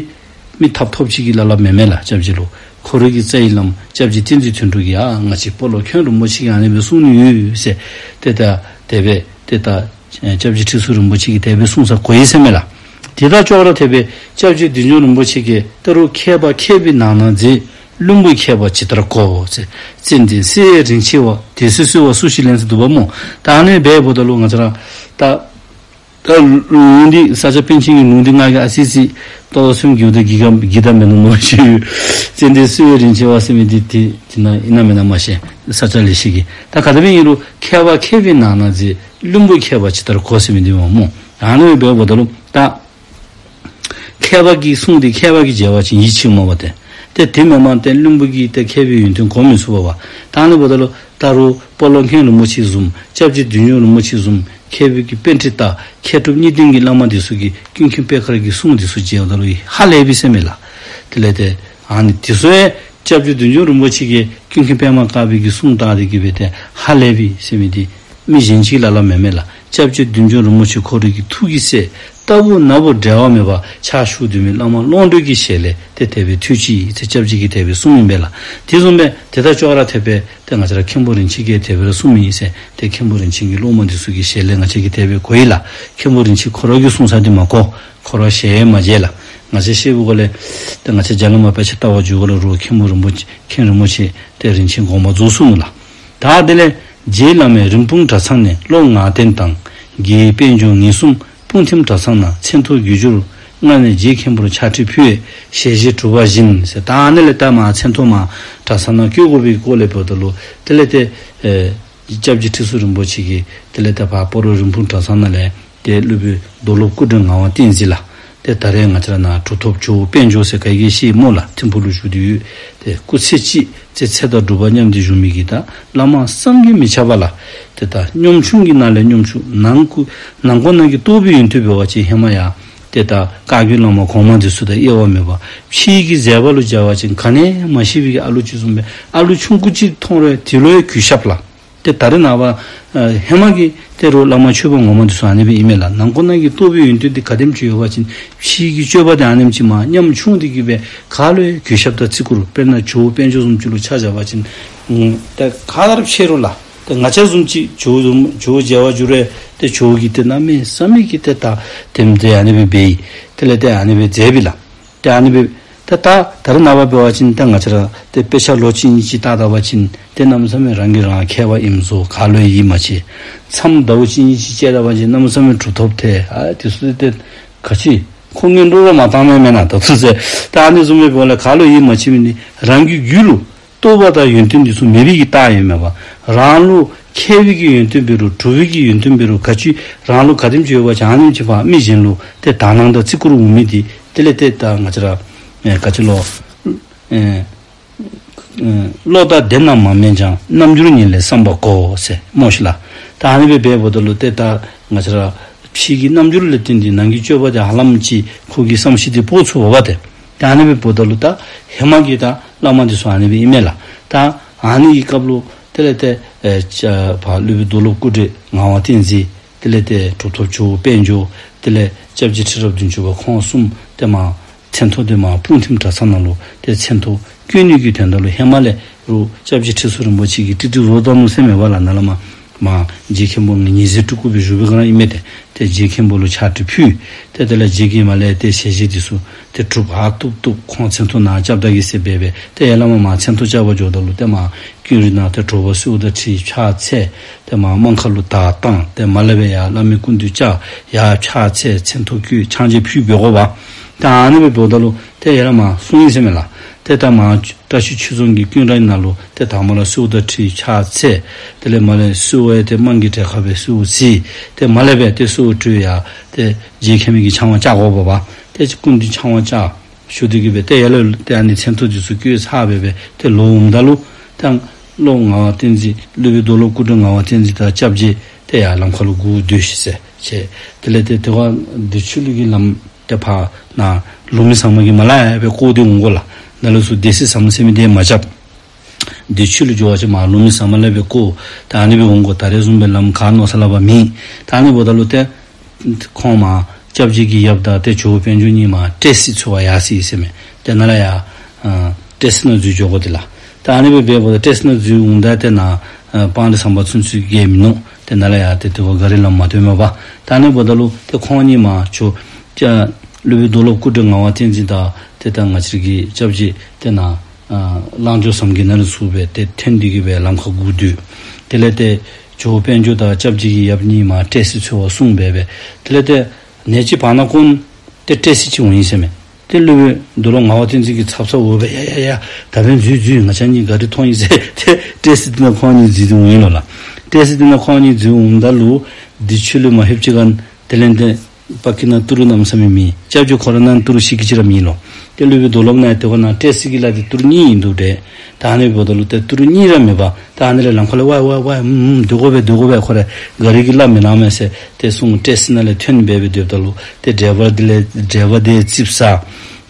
མི་ཐབ་ཐོབ་ཅིག་གིས་སླབ་སླབ་མེན་མས་ལགས། སྐྱབས་རྗེ་ལུ་ཁོ་རའི་གི་རྩ་བའི་བླམ་སྐྱབས་རྗེ་བསྟན་འཛིན་དོན་གྲུབ་ཀྱིས་ཨ་ང་བཅས་སྤོ་ལོ་མཁན་རིན་པོ་ཆེ་གིས་ཨ་ནི་སྦེ་གསུངས་ནི་ཡོད་ཟེར་ཏེ་ད་དེ་སྦེ་ཏེ་ད་སྐྱབས་རྗེ་ཁྲི་ཟུར་རིན་པོ་ཆེ་གིས་དེ་སྦེ་གསུངས་ས་གོ་ཡི་ཟེར་མས་ལགས། དེ་དང་ཅོག་ར་འཐདཔ་སྦེ་སྐྱབས་རྗེ་བདུད་འཇོམས་རིན་པོ་ཆེ་གིས་ད་རུང་མཁས་པ་མཁས་པའི་ནང་ན་མཛེས། བླུན་པོས་མཁས་པ་ཇི་ལྟར་གོ་ཟེར། ཙན་དན་གསོལ་བས་རིན་ཆེ་བ། དད་གསོལ་གསོལ་བ་སུ་ཞིག་ལེན་ཟེར་འདུག་པ་སྨོ། ད་ཨ་ནི་སྦེ་འབདཝ་ད་ལུ་ང་བཅས་ར་ད་ད་ལུང་འདི་ས་སྐྱ་པཎ་ཆེན་གྱི་ལུང་འདི་ང་གིས་ཨ་ཙི་ཙི་ཏོག་ཙམ་གི་འོ་ད་གི་ག་གི་ད་མེན་ན་མ་ཤེས། ཙན་དན་གསོལ་བས་རིན་ཆེ་བ་ཟེར་མི་འདི་དེ་དེ་ནང་ཨིན་ན་མེན་ན་མ་ཤེས། ས་སྐྱ་ལེགས་བཤད་ཀྱི་ད་ག་དེ་སྦེ་ཨིན་རུང་མཁས་པ་མཁས་པའི་ནང་ན་མཛེས། བླུན་པོས་མཁས་པ་ཇི་ལྟར་གོ་ཟེར་མི་འདི་སྨོ། ཨ་ནི་སྦེ་འབདཝ་ད་ལུ་ད་མཁས་ མཁས་པ་གི་གསུང་འདི་མཁས་པ་གིས་མཇལ་བ་ཅིན་ཡིད་ཆེས་སྨོ་བ་ཏེ། ཏེ་དེ་མེན་པར་ཏེ་བླུན་པོ་གིས་ཏེ་མཁས་པའི་ཡོན་ཏན་གོ་མི་ཚུགས་པ་བ། ད་ཨ་ནི་འབདཝ་ད་ལུ་ད་རུང་སྤོ་ལོ་མཁན་རིན་པོ་ཆེ་བཟུམ་སྐྱབས་རྗེ་བདུད་འཇོམས་རིན་པོ་ཆེ་བཟུམ་མཁས་པའི་གི་པཎྜི་ཏ་མཁས་གྲུབ་གཉིས་ལྡན་གྱི་བླ་མ་འདི་ཚུ་གིས་ཀུན་མཁྱེན་པད་དཀར་གྱི་གསུང་འདི་ཚུ་མཇལཝ་ད་ལུ་ཧ་ལས་པས་ཟེར་མས་ལགས། དེ་ལས་ཏེ་ཨ་ནི་འདི་ཚུ་ཡང་སྐྱབས་རྗེ་བདུད་འཇོམས་རིན་པོ་ཆེ་གིས་ཀུན་མཁྱེན་པདྨ་དཀར་པོའི་གི་གསུང་བཏང་སྟེ་གི་སྦེ་ཏེ་ཧ་ལས་པས་ཟེར་མི་འདི་མི་གཞན་ཅིག་ལ་ལ་མེན་མས་ལགས། སྐྱབས་རྗེ་བདུད་འཇོམས་རིན་པོ་ཆེ་ཁོ་རའི་གི་ཐུགས་ཀྱི་སྲས་རྟག་བུ་ན་བུ་འབྲལ་བ་མེད་པར་ཕྱག་ཞུ་སྡོད་མི་བླ་མ་ཀློང་རྡོལ་གྱི་ཞལ་ལས་ཏེ་དེ་སྦེ་ཐོས་ཅི་ཟེར་སྐྱབས་རྗེ་གིས་དེ་སྦེ་གསུངམ་ཨིན་པས་ལགས། དེ་བཟུམ་སྦེ་དེ་དང་ཅོག་ར་འཐདཔ་སྦེ་ཏེ་ང་བཅས་ར་མཁན་པོ་རིན་ཆེན་གྱིས་དེ་སྦེ་ར་གསུངམ་ཨིན་ཟེར་ཏེ་མཁན་པོ་རིན་ཆེན་གྱི་སློབ་མ་འདི་ཚུ་གི་ཞལ་ལས་ང་བཅས་ཀྱིས་དེ་སྦེ་གོ་ཡི་ལགས། མཁན་པོ་རིན་ཆེན་ཁོ་ར་གིས་གསུངས་ས་འདི་མ་གོ། ཁོ་ར་ཞལ་མ་མཇལ་ལགས། ང་བཅས་ཤེས་བུ་ག་ལས་ཏེ་ང་བཅས་རྒྱ་ལམ་པ་དཔེ་ཆ་ལྟ་བར་འགྱོ་ག་ལས་རུང་མཁན་པོ་རིན་པོ་ཆེ་མཁན་རིན་པོ་ཆེ་ཏེ་རིན་ཆེན་དགོངས་པ་རྫོགས་སོ་ནུག་ལགས། ད་དེ་ལས་རྗེ་བླ་མའི་རིན་སྤུངས་གྲྭ་ཚང་ནས། སློབ་ངག་བསྟན་དང་དགེ་བའི་དཔལ་འབྱོར་ངེས་གསུམ་སྤུངས་ཐིམ་གྲྭ་ཚང་ན། མཚན་ཐོ་བརྒྱུད་འགྱུར་མངའ་ནས་རྗེ་མཁན་པོར་ཕྱག་བྲིས་ཕུལ། ཞལ་བཞེས་གྲུབ་པ་བཞིན་ཟེར། ད་ཨ་ནི་ལས་ད་མར་མཚན་ཐོ་མར་གྲྭ་ཚང་ནང་བཀོད་དགོ་པའི་སྐོར་ལས་འབདཝ་ད་ལུ་དེ་ལས་ཏེ་ཨེ་སྐྱབས་རྗེ་ཁྲི་ཟུར་རིན་པོ་ཆེ་གིས་དེ་ལས་ད་ཕར་སྤ་རོ་རིན་སྤུངས་གྲྭ་ཚང་ནང་ལས་ཏེ་སློབ་དཔོན་རྡོར་སློབ་སྐུ་བགྲེས་ངག་དབང་བསྟན་འཛིན་ལགས། ཏེ་ད་རེས་ང་བཅས་ར་ནཱ་གྲུབ་ཐོབ་ཇོ་བོ་དཔལ་འབྱོར་ཟེར་ག་གིས་ཤེས་སྨོ་ལགས། ཐིམ་ཕུག་ལུ་བཞུགས་ཏེ་ཡོད། ཏེ་སྐུ་ཚེ་གཅིག་ཚེ་ཚད་དང་སྒྲུབ་པ་མཉམ་སྟེ་བཞུགས་མི་གི་ད་བླ་མ་བསམ་གྱིས་མི་ཁྱབ་པ་ལགས། ཏེ་ད་གཉོམ་ཆུང་གི་ནང་ལས་གཉོམ་ཆུང་། ནང་ཁུ་ནང་ཁོག་ནང་གི་རྟོགས་པའི་ཡོན་ཏན་འབད་བ་ཅིན་ཧེ་མ་ཡང་ཏེ་ད་བཀའ་བརྒྱུད་བླ་མ་གོང་མ་འདི་ཚུ་དང་དབྱེ་བ་མེད་པ། ཕྱིའི་གི་མཛད་པ་ལུ་མཇལ་བ་ཅིན་ག་ནི་ཡང་མ་ཤེས་པའི་གི་ཨ་ལུ་ཅིག་བཟུམ་སྦེ་ཨ་ལུ་ཆུང་ཀུ་ཅིག་མཐོང་རུང་དེ་ལུ་ཡང་གུས་ཞབས་ལགས། ཏེ་ད་རེས་ནངས་པ་ཨ་ཧེ་མ་གི་ཏེ་རུང་བླ་མ་ཆོས་པ་ངོ་མ་འདི་ཚུ་ཨ་ནི་སྦེ་ཨིན་མས་ལགས། ནང་ཁོག་ནང་གི་རྟོགས་པའི་ཡོན་ཏན་འདི་ག་དེམ་ཅིག་ཡོད་པ་ཅིན་ཕྱིའི་གི་སྤྱོད་པ་འདི་ཨ་ནེམ་ཅིག་མར་ཉམ་ཆུང་སྟེ་གི་སྦེ་ག་ལུ་ཡང་གུས་ཞབས་དང་བརྩི་བཀུར། དཔེར་ན་ཇོ་བོ་དཔལ་འབྱོར་བཟུམ་ཅིག་ལུ་ཆ་བཞག་པ་ཅིན་ཨུམ་ཏེ་ག་དར་ཕྱེ་རུང་ལགས། ཏེ་ང་བཅས་བཟུམ་ཅིག་ཇོ་བོ་བཟུམ་ཇོ་བོ་མཇལ་བར་འགྱོ་རུང་ཏེ་ཇོ་བོ་གིས་ཏེ་གནམ་མེད་ས་མེད་ཀྱི་ཏེ་ད་དེམ་ཏེ་ཨ་ནི་སྦེ་འབད་ཡི། དེ་ལས་ཏེ་ཨ་ནི་སྦེ་མཛད་པས་ལགས། ཏེ་ཨ་ནི་སྦེ་ཏེ་ད་ད་རེས་ནངས་པ་འབད་བ་ཅིན་ཏེ་ང་བཅས་ར་ཏེ་དཔེ་ཆ་ལོ་གཅིག་གཉིས་ཅིག་བལྟ་བལྟ་བ་ཅིན་ཏེ་གནམ་མེད་ས་མེད་རང་གིས་རང་མཁས་པ་ཨིནམ་བཟོ། ག་ལུ་ཡང་ཡིད་མ་ཆེས། མཚམས་ཟླཝ་གཅིག་གཉིས་ཅིག་བཅད་བལྟ་བ་ཅིན་གནམ་མེད་ས་མེད་གྲུབ་ཐོབ་ཐལ། ཨ་དེ་ཚུ་ཏེ་ག་ཅི་ཁོང་གིས་འགྲོ་ར་མ་བཏང་མས་མེན་ན། ད་ཚུ་ཟེར་ད་ཨ་ནི་བཟུམ་སྦེ་འབདཝ་ལས་ག་ལུ་ཡང་ཡིད་མ་ཆེས་མི་འདི་རང་གི་རྒྱུད་ལུ་རྟོགས་པ་དང་ཡོན་ཏན་འདི་ཚུ་མེད་པའི་གི་རྟགས་ཨིན་མས་པ། རང་ལུ་མཁས་པའི་གི་ཡོན་ཏན་འབད་རུང་གྲུབ་པའི་གི་ཡོན་ཏན་འབད་རུང་ག་ཅི་རང་ལུ་ག་དེམ་ཅིག་ཡོད་པ་ཅིན་ཨ་ནེམ་ཅིག་ཕར་མི་གཞན་ལུ་ཏེ་དག་སྣང་དང་བརྩི་བཀུར་འོང་མི་འདི་དེ་ལས་ཏེ་ད་ང་བཅས་ར་ཨེ་ག་ཅི་ལོ་ཨེ་ཨེ་བློ་དང་ལྡན་རྣམས་མ་དམན་ཀྱང་། རྣམ་འགྱུར་ཉིད་ལས་བསམ་པ་གོ་ཟེར་སྨོ་ཤིག་ལགས། ད་ཨ་ནི་སྦེ་འབདཝ་ད་ལུ་ཏེ་ད་ང་བཅས་ར་ཕྱི་གི་རྣམ་འགྱུར་ལས་བརྟེན་ཏེ་ནང་གི་སྤྱོད་པ་འདི་ཧ་ལམ་ཅིག་ཁོ་གི་བསམ་གཞིག་འདི་སྤོ་ཚུགས་པ་བ་ཏེ། ད་ཨ་ནི་སྦེ་འབདཝ་ད་ལུ་ད་ཧེ་མ་གི་ད་བླ་མ་འདི་ཚུ་ཨ་ནི་སྦེ་ཨིན་མས་ལགས། ད་ཨ་ནི་གི་སྐབས་ལུ་དེ་ལས་ཏེ་ཨེ་ཅ་ཕར་སློབ་དཔོན་རྡོར་སློབ་སྐུ་བགྲེས་ངག་དབང་བསྟན་འཛིན། དེ་ལས་ཏེ་གྲུབ་ཐོབ་ཇོ་བོ་དཔལ་འབྱོར། དེ་ལས་སྐྱབས་རྗེ་ཁྲི་རབས་བདུན་ཅུ་པ་ཁོང་གསུམ་ཏེ་མར་མཚན་ཐོ་འདི་མར་སྤུངས་ཐིམ་གྲྭ་ཚང་ནང་ལུ་ཏེ་མཚན་ཐོ་བཀོད་ནི་གི་དོན་དག་ལུ་ཧེ་མ་ལས་རུང་སྐྱབས་རྗེ་ཁྲི་ཟུར་རིན་པོ་ཆེ་གིས་ཀྲིག་ཀྲི་བཟོ་བཏང་ནུག་ཟེར་མས་པ་ལགས། ནཱ་ལས་མར་མར་རྗེ་མཁན་པོ་ཉི་ཟེར་སྤྲུལ་སྐུ་སྦེ་བཞུགས་པའི་སྒང་ཨིན་མས་ཏེ། ཏེ་རྗེ་མཁན་པོ་ལུ་ཕྱག་བྲིས་ཕུལ། ཏེ་དེ་ལས་རྗེ་གིས་མར་ལས་ཏེ་ཞལ་བཞེས་འདི་ཚུ་ཏེ་གྲུབ་ཧ་ཐུབ་ཐུབ། ཁོང་མཚན་ཐོ་ནཱ་རྐྱབ་ད་གེ་ཟེར་སྦེ་སྦེ་ཏེ་ཡར་ལས་མར་མར་མཚན་ཐོ་རྐྱབ་པར་འགྱོཝ་ད་ལུ་ཏེ་མར་ཀུན་རིག་ནང་ཏེ་དྲོ་པ་གསོལཝ་དང་འཁྲིལ་ཕྱག་འཚལ། ཏེ་མར་སྨན་ཁང་ལུ་བདག་བཏང་། ཏེ་མར་ལས་སྦེ་ཡར་བླ་མའི་སྐུ་མདུན་བཅར། ཡར་ཕྱག་འཚལ། མཚན་ཐོ་བཀོད། ཕྱག་མཇལ་ཕུལ་འབད་དགོ་པ། ཏེ་ཨ་ནི་སྦེ་འབདཝ་ད་ལུ་ཏེ་ཡར་ལས་མར་གསུངས་ཡི་ཟེར་མས་ལགས། ཏེ་ད་མར་བཀྲ་ཤིས་ཆོས་རྫོང་གི་ཀུན་རིག་ནང་ལུ་ཏེ་དང་པ་ར་གསོལཝ་དང་འཁྲིལ་ཕྱག་འཚལ། དེ་ལས་མར་ལས་གསོལ་བ་ཡང་ཏེ་སྨན་གྱི་གྲལ་ཁར་སྦེ་གསོལཝ་གཟིགས། ཏེ་མར་ལས་སྦེ་ཏེ་གསོལཝ་བཀྲོལ། ཡར་ཏེ་རྗེ་མཁན་པོའི་གི་ཕྱག་དབང་བཅར་དགོ་པ་བ། ཏེ་སྐུ་མདུན་ཕྱག་དབང་བཅར། ཞུ་སྟེ་གི་སྦེ་ཏེ་ཡར་ལས་ཏེ་ཨ་ནི་མཚན་ཐོ་འདི་ཚུ་བཀོད་ཚར་སྦེ་སྦེ་ཏེ་ལོག་འོངམ་ད་ལུ་ཏེ་སློབ་ངག་དབང་བསྟན་འཛིན་སློབ་དཔོན་རྡོར་སློབ་སྐུ་བགྲེས་ངག་དབང་བསྟན་འཛིན་དང་སྐྱབས་རྗེ་ཏེ་ཡར་ལམ་ཁ་ལུ་སྒུག་སྡོད་ཤིག་ཟེར་བྱས། དེ་ལས་ཏེ་དེ་བ་བདེ་ཆོས་གླིང་གི་ལམ་ཏེ་ཕར་ནཱ་ལུང་མི་ཟ་མ་གི་མར་ལས་སྦེ་བསྐོར་ཏེ་འོང་དགོ་ལགས། ནཱ་ལས་ཚུར་སྡེ་སྲིད་ཟམ་ཟེར་མི་འདི་མ་རྐྱབ། བདེ་ཆོས་ལུ་འགྱོ་བ་ཅིན་མར་ལུང་མི་ཟ་མ་ལས་སྦེ་བསྐོར། ད་ཨ་ནི་སྦེ་འོང་དགོ། ད་རེས་བཟུམ་སྦེ་ལམ་ཁ་མནོ་ས་ལ་བ་མེད། ད་ཨ་ནི་འབདཝ་ད་ལུ་ཏེ་ཁོང་མར་སྐྱབས་རྗེ་གི་ཡབ་དང་ཏེ་ཇོ་བོ་དཔལ་འབྱོར་གཉིས་མར་ཏྲེ་སི་འཚོལ་བར་ཡར་སོ་ཡི་ཟེར་མས། ཏེ་ནཱ་ལས་ཡར་ཨ་ཏྲེ་སི་ནང་འཛུལ་འགྱོ་དགོ་དེ་ལགས། ད་ཨ་ནི་སྦེ་འབདཝ་ད་ཏྲེ་སི་ནང་འཛུལ་འོངམ་ད་ཏེ་ནཱ་ཨ་སྤང་རི་ཟམ་པ་ཚུན་ཚོད་བརྒལ་མིན་ནུག། ཏེ་ནཱ་ལས་ཡར་ཏེ་དེ་བ་ག་རི་ལམ་མ་ཐོན་མས་པ། ད་ཨ་ནི་འབདཝ་ད་ལུ་ཏེ་ཁོང་གཉིས་མར་ཇོ་བོ་སློབ་དཔོན་རྡོར་སློབ་སྐུ་བགྲེས་ངག་དབང་བསྟན་འཛིན་དང་ཏེ་ད་ང་བཅས་ཀྱི་སྐྱབས་རྗེ་ཏེ་ནཱ་ཨ་གླང་བྱོ་ཟམ་གྱི་ནང་ལས་ཚུར་སྦེ་ཏེ་འཐོན་ཏེ་གི་སྦེ་ལམ་ཁར་སྒུག་སྡོད། དེ་ལས་ཏེ་ཇོ་བོ་དཔལ་འབྱོར་དང་སྐྱབས་རྗེ་གི་ཡབ་གཉིས་མར་ཏྲེ་སི་འཚོལ་བར་སོང་སྦེ་སྦེ། དེ་ལས་ཏེ་ནེ་ཅིག་བར་ན་ཀུན་ཏེ་ཏྲེ་སི་ཅིག་འོང་ཡི་ཟེར་མས། ཏེ་སློབ་དཔོན་རྡོར་སློབ་ངག་དབང་བསྟན་འཛིན་གྱིས་ཚབ་ཚབ་འོང་སྦེ་ཡ་ཡ་ཡ་ད་འབདན་འཛུལ་འཛུལ། ང་བཅས་གཉིས་ག་རི་མཐོང་ཡི་ཟེར་ཏེ་ཏྲེ་སི་འདི་ནང་ཁོང་གཉིས་འཛུལ་འོང་ཡི་ལོ་ལགས། ཏྲེ་སི་འདི་ནང་ཁོང་གཉིས་འཛུལ་འོངམ་ད་ལུ་བདེ་ཆོས་ལུ་མ་ལྷོདཔ་ཅིག་ཁར་དེ་ལས་ཏེ་ པ་ཀི་ནང་ཏི་རུ་གནམ་མེད་ས་མེད་མེད། སྐྱབས་རྗེ་ཁོ་ར་ནང་ཏི་རུ་ཤི་གི་ཅིག་ར་མེད་ལོ། ཏེ་སློབ་དཔོན་རྡོར་སློབ་ནང་ཡང་དེ་ཁོ་ནང་ཏེ་སི་གི་ལ་དེ་ཏི་རུ་གཉིས་ཨིན་འདུག་ཏེ། ད་ཨ་ནི་འབདཝ་ད་ལུ་ཏེ་ཏི་རུ་གཉིས་ར་མེད་པར་ད་ཨ་ནི་ལས་ལམ་ཁ་ལས་ཝའི་ཝའི་ཝའི་ཝའི་ཨུམ་སྡོད་དགོ་པས་སྡོད་དགོ་པས་ཁོ་ར་ག་རི་གི་གླ་མི་གནང་མས་ཟེར་ཏེ་གསུངས། ཏེ་སི་ནང་ལས་ཐོན་སྦེ་སྦེ་སྡོདཔ་ད་ལུ་ཏེ་ཌའི་བར་དེ་ལས་ཌའི་བར་དེ་ཙིགཔ་ཟ།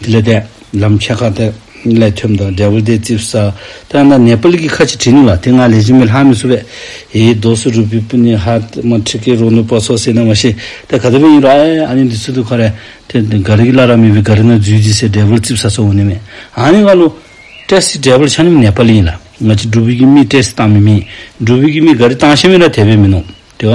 དེ་ལས་ཏེ་ལམ་ཕྱེད་ཀ་ཏེ་ལས་ཐོནམ་ད་ཌའི་བར་དེ་ཙིགཔ་ཟ། ད་ནཱ་ནེ་པ་ལི་གི་ཁ་ཅིག་བྲིས་ནུག་ལགས། ཏེ་ང་ལེགས་ཤོམ་སྦེ་ལྷག་མི་ཚུགས་པས། ཨེ་དོ་སུ་རུ་པི་པུ་ནི་ཧ་མ་ཁྲི་ཀེ་རོ་ནུ་པ་སོ་ཟེར་ན་མ་ཤེས། ད་ག་དེ་སྦེ་ཨིན་རུང་ཨ་ཨ་ནི་འདི་ཚུ་དེ་ཁོ་ར་ཏེ་ག་རི་གི་གླ་ར་མེད་པའི་ག་རི་ནང་འཛུལ་ཏེ་ཟེར་ཌའི་བར་ཙིགཔ་ཟ་ཟ་འོང་ནི་མས། ཨ་ནི་ག་ལུ་ཏེ་སི་ཌའི་བར་ཆ་མཉམ་ནེ་པ་ལི་ཨིན་ལགས། ང་བཅས་འབྲུག་པའི་གི་མི་ཏེ་སི་བཏང་མི་མེད། འབྲུག་པའི་གི་མི་ག་རི་བཏང་ཤེས་མི་ར་དེ་སྦེ་མིན་ནུག། དེ་བ་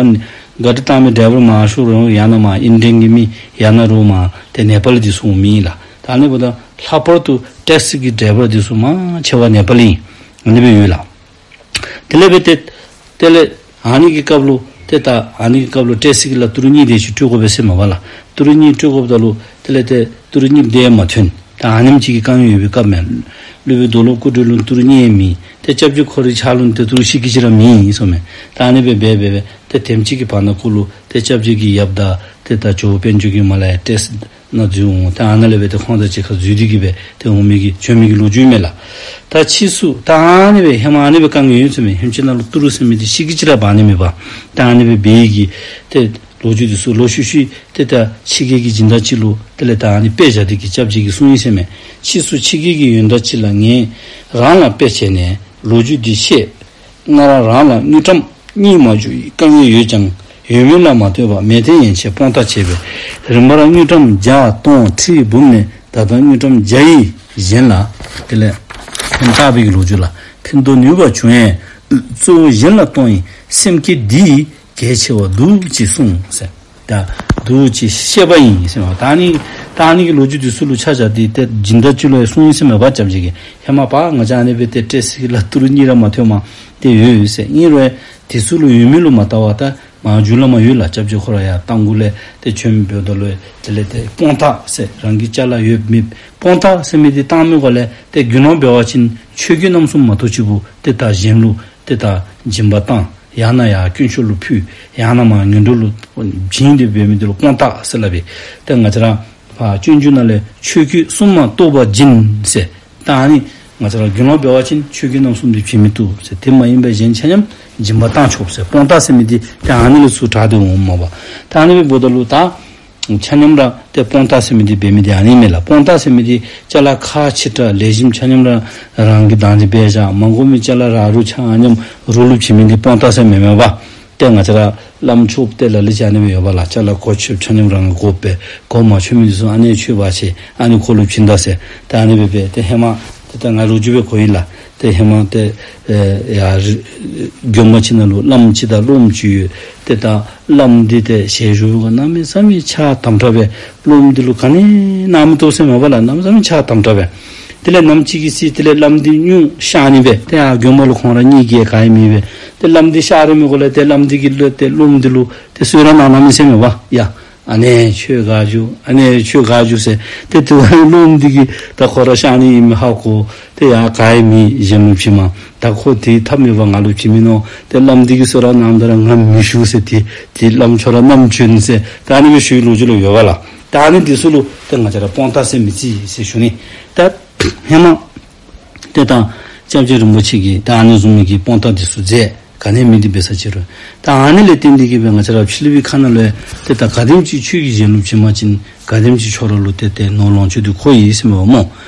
ག་རི་བཏང་མི་ཌའི་བར་མང་ཤོས་ར་ཡང་ན་མར་ཨིན་ཌི་ཡན་གྱི་མི་ཡང་ན་རོགས་མར་ཏེ་ནེ་པ་ལི་འདི་ཚུ་འོང་མི་ཨིན་ལགས། ད་ཨ་ནི་འབདཝ་ད་ལྷག་པར་དུ་ཏེ་སི་གི་ཌའི་བར་འདི་ཚུ་མང་ཆེ་བ་ནེ་པ་ལི་ཨིན། ཨ་ནི་སྦེ་ཡོད་ལགས། དེ་ལས་སྦེ་ཏེ་དེ་ལས་ཨ་ནི་གི་སྐབས་ལུ་ཏེ་ད་ཨ་ནི་གི་སྐབས་ལུ་ཏེ་སི་གི་ལ་ཏི་རུ་གཉིས་དེ་ཅིག་སྤྲོད་དགོ་པས་ཟེར་མས་པ་ལགས། ཏི་རུ་གཉིས་སྤྲོད་དགོཔ་ད་ལུ་དེ་ལས་ཏེ་ཏི་རུ་གཉིས་དེ་མ་ཐོན། ད་ཨ་ནེམ་ཅིག་གི་དཀའ་ངལ་ཡོད་པའི་སྐབས་མས། སློབ་དཔོན་རྡོར་སློབ་སྐུ་དྲིན་ལུ་ཏི་རུ་གཉིས་མེད། ཏེ་སྐྱབས་རྗེ་ཁོ་རའི་ཕྱག་ལུ་ཏེ་ཏི་རུ་ཤི་གི་ཅིག་ར་མེད་ཟེར་མས། ད་ཨ་ནི་སྦེ་སྦེ་སྦེ་སྦེ་ཏེ་དེམ་ཅིག་གི་བར་ན་ཁོ་ལུ་ཏེ་སྐྱབས་རྗེ་གི་ཡབ་དང་ཏེ་ད་ཇོ་བོ་དཔལ་འབྱོར་གྱིས་མར་ལས་ཏེ་སི་ནང་འཛུལ་འོང་། ཏེ་ཨ་ནཱ་ལས་སྦེ་ཏེ་ཁོང་དང་གཅིག་ཁར་འཛུལ་ཏེ་གི་སྦེ་ཏེ་འོང་མི་གི་བྱོན་མི་གི་ལོ་རྒྱུས་མས་ལགས། ད་ཕྱིས་སུ་ད་ཨ་ནི་སྦེ་ཧེ་མ་ཨ་ནི་སྦེ་དཀའ་ངལ་ཡོད་ཟེར་མས། ཧེམ་ཅིག་ནང་ལུ་ཏི་རུ་ཟེར་མི་འདི་ཤི་གི་ཅིག་ར་འབག་ནི་མེད་པར་ད་ཨ་ནི་སྦེ་འབད་ཡི་གི་ཏེ་ལོ་རྒྱུས་འདི་ཚུ་ལོག་ཤུལ་ཤུལ་ཏེ་ད་ཕྱི་རྒྱལ་གྱི་སྦྱིན་བདག་ཅིག་ལུ་དེ་ལས་ད་ཨ་ནི་དཔེ་བཞག་སྟེ་གི་སྐྱབས་རྗེ་གིས་གསུངས་ཡི་ཟེར་མས། ཕྱིས་སུ་ཕྱི་རྒྱལ་གྱི་ཡོན་བདག་ཅིག་ལ་ངས་རང་ལ་དཔེ་བྱས་ནས་ལོ་རྒྱུས་འདི་བཤད། ང་རང་རང་ལ་དངུལ་ཀྲམ་གཉིས་མ་འཇུག་པའི་དཀའ་ངལ་ཡོད་ཀྱང་ཡོད་མེད་ལ་མ་ལྟོས་པར་མལ་སྟན་ཡན་ཆད་སྤོང་ཐག་བཅད་པས། རིམ་པར་དངུལ་ཀྲམ་བརྒྱ་སྟོང་ཁྲི་འབུམ་ནས་ད་ལྟ་དངུལ་ཀྲམ་བརྒྱ་ཡི་གཞན་ལ་དེ་ལས་ཕན་བཏགས་པའི་ལོ་རྒྱུས་ལ་ཕན་འདོགས་ནུས་པ་བྱུང་བས་གཙོ་བོ་གཞན་ལ་གཏོང་བའི་སེམས་བསྐྱེད་འདི་གལ་ཆེ་བ་འདུག་ཅེས་གསུངས་ཟེར། ད་འདུག་ཅེས་བཤད་པ་ཡིན་ཟེར་མས། ད་ཨ་ནི་ད་ཨ་ནི་གི་ལོ་རྒྱུས་འདི་ཚུ་ལུ་ཆ་བཞག་སྟེ་ཏེ་སྦྱིན་བདག་ཅིག་ལུ་ཡང་གསུངས་ཡི་ཟེར་མས་པ་སྐྱབས་རྗེ་གིས། ཧེ་མ་པ་ང་བཅས་ཨ་ནི་སྦེ་ཏེ་ཏེ་སི་གི་ལ་ཏི་རུ་གཉིས་ར་མ་ཐོན་མ་ཏེ་ཡོད་ཡོད་ཟེར། ཨིན་རུང་དེ་ཚུ་ལུ་ཡོད་མེད་ལུ་མ་བལྟ་བར་ད་མར་མཇུག་ལུ་མར་ཡོད་ལགས། སྐྱབས་རྗེ་ཁོ་ར་ཡར་རྟ་མགོ་ལས་ཏེ་བྱོན་འབདཝ་ད་ལུ་དེ་ལས་ཏེ་སྤོང་ཐག་ཟེར་རང་གི་ཅ་ལ་ཡོད་མེད་སྤོང་ཐག་ཟེར་མི་འདི་བཏང་མི་གུ་ལས་ཏེ་དགེ་སློང་འབད་བ་ཅིན་ཆོས་གོས་རྣམ་གསུམ་མ་གཏོགས་ཅིག་པོ་ཏེ་ད་གཞན་ལུ་ཏེ་ད་སྦྱིན་པ་བཏང་ཡང་ན་ཡར་དཀོན་མཆོག་ལུ་ཕུལ་ཡང་ན་མར་ངན་འགྲོ་ལུ་བྱིན་ཏེ་འབད་མི་འདི་ལུ་སྤོང་ཐག་ཟེར་སླབ་པས། ཏེ་ང་བཅས་ར་ཕར་སྤྱོད་འཇུག་ནང་ལས་ཆོས་གོས་གསུམ་མ་གཏོགས་པ་སྦྱིན་ཟེར། ད་ཨ་ནི་ང་བཅས་ར་དགེ་སློང་འབད་བ་ཅིན་ཆོས་གོས་རྣམ་གསུམ་འདི་བྱིན་མི་བཏུབ་ཟེར། དེ་མ་ཡིན་པའི་གཞན་ཆ་མཉམ་སྦྱིན་པ་བཏང་ཆོག་ཟེར། སྤོང་ཐག་ཟེར་མི་འདི་ཏེ་ཨ་ནི་ལས་ཚུར་དྲངས་ཏེ་འོངམ་མས་པ། ད་ཨ་ནི་སྦེ་འབདཝ་ད་ལུ་ད་ཆ་མཉམ་ར་ཏེ་སྤོང་ཐག་ཟེར་མི་འདི་འབད་མི་འདི་ཨ་ནི་མས་ལགས། སྤོང་ཐག་ཟེར་མི་འདི་ཅ་ལ་ཁག་ཆེ་དྲགས་ལེགས་ཤོམ་ཆ་མཉམ་ར་རང་གིས་དང་འདོད་འབད་བཞག། མ་དགོ་མི་ཅ་ལ་ར་རུ་ཆ་མཉམ་རོགས་ལུ་བྱིན་མི་འདི་སྤོང་ཐག་ཟེར་མི་མས་པ། ཏེ་ང་བཅས་ར་བླམ་ཆོསཔ་ཏེ་ལ་ལུ་ཅིག་ཨ་ནི་སྦེ་ཡོད་པ་ལགས། ཅ་ལ་གོ་ཆོདཔ་ཆ་མཉམ་རང་གིས་དགོཔ་སྦེ་གོ་མ་ཆོད་མི་འདི་ཚུ་ཨ་ནི་ཆོས་པ་ཆེ་ཨ་ནི་ཁོ་ལུ་བྱིན་ད་ཟེར། ཏེ་ཨ་ནི་སྦེ་སྦེ་ཏེ་ཧེ་མ་ཏེ་ད་ང་ལོ་རྒྱུས་སྦེ་གོ་ཡི་ལགས། ཏེ་ཧེ་མ་ཏེ་ཨེ་ཡར་དགོན་པ་ཅིག་ནང་ལུ་བླམ་ཅིག་དང་སློབམ་ཅིག་ཡོད། ཏེ་ད་བླམ་འདི་ཏེ་ཞལ་བཞུགས་གནམ་མེད་ས་མེད་ཕྱག་དམ་དྲགས་སྦེ་སློབམ་འདི་ལུ་ག་ནི་གནང་མི་བཏུབ་ཟེར་མས་པ་ལགས། གནམ་མེད་ས་མེད་ཕྱག་དམ་དྲགས་སྦེ། དེ་ལས་ནམ་ཅིག་གི་ཚེ་དེ་ལས་བླམ་འདི་སྙུང་གཤགས་ནི་སྦེ་ཏེ་ཡར་དགོན་པ་ལུ་ཁོང་ར་གཉིས་ཀྱིས་ག་ཡང་མེད་པས། ཏེ་བླམ་འདི་གཤགས་རན་མི་གུ་ལས་ཏེ་བླམ་འདི་གིས་ལོག་སྟེ་སློབམ་འདི་ལུ་ཏེ་གསོལ་རས་གནང་གནང་མི་ཟེར་མས་པ། ཡ་ཨ་ནེ་ཁྱོད་ག་བཞུགས། ཨ་ནེ་ཁྱོད་ག་བཞུགས་ཟེར། ཏེ་དེ་བ་སློབམ་འདི་གིས་ད་ཁོ་ར་གཤགས་ནི་ཨིནམ་ཧ་གོ། ཏེ་ཡ་ག་ཡང་མེད་གཞན་ལུ་བྱིན་མས། ད་ཁོ་དེ་ཐབས་མེད་པར་ང་ལུ་བྱིན་མི་ནོ། ཏེ་བླམ་འདི་གིས་གསོལ་རས་གནངམ་ད་ར་ང་མི་བཞུགས་ཟེར། ཏེ་དེ་བླམ་ཁྱོད་ར་ནམ་བྱོན་ཟེར། ད་ཨ་ནི་སྦེ་ཞུ་བའི་ལོ་རྒྱུས་ལུ་ཡོད་པ་ལགས། ད་ཨ་ནི་འདི་ཚུ་ལུ་ཏེ་ང་བཅས་ར་སྤོང་ཐག་ཟེར་མི་ཅིག་ཟེར་ཞུ་ནི། ད་ཧེ་མ་ཏེ་ད་སྐྱབས་རྗེ་རིན་པོ་ཆེ་གིས་ད་ཨ་ནི་བཟུམ་མའི་གི་སྤོང་ཐག་འདི་ཚུ་མཛད། ག་ནི་མི་འདི་འབད་ས་ཅི་རུང་ད་ཨ་ནི་ལས་བརྟེན་ཏེ་གི་སྦེ་ང་བཅས་ར་ཕྱི་གླིང་པའི་ཁ་ནང་ལུ་ཡང་ཏེ་ད་ག་དེམ་ཅིག་ཁྱོད་ཀྱིས་གཞན་ལུ་བྱིན་པ་ཅིན་ག་དེམ་ཅིག་ཁྱོད་ར་ལུ་ཏེ་ཏེ་ནོར་ལོངས་སྤྱོད་འདི་འཁོར་ཡི་ཟེར་མས་པ་སྨོ།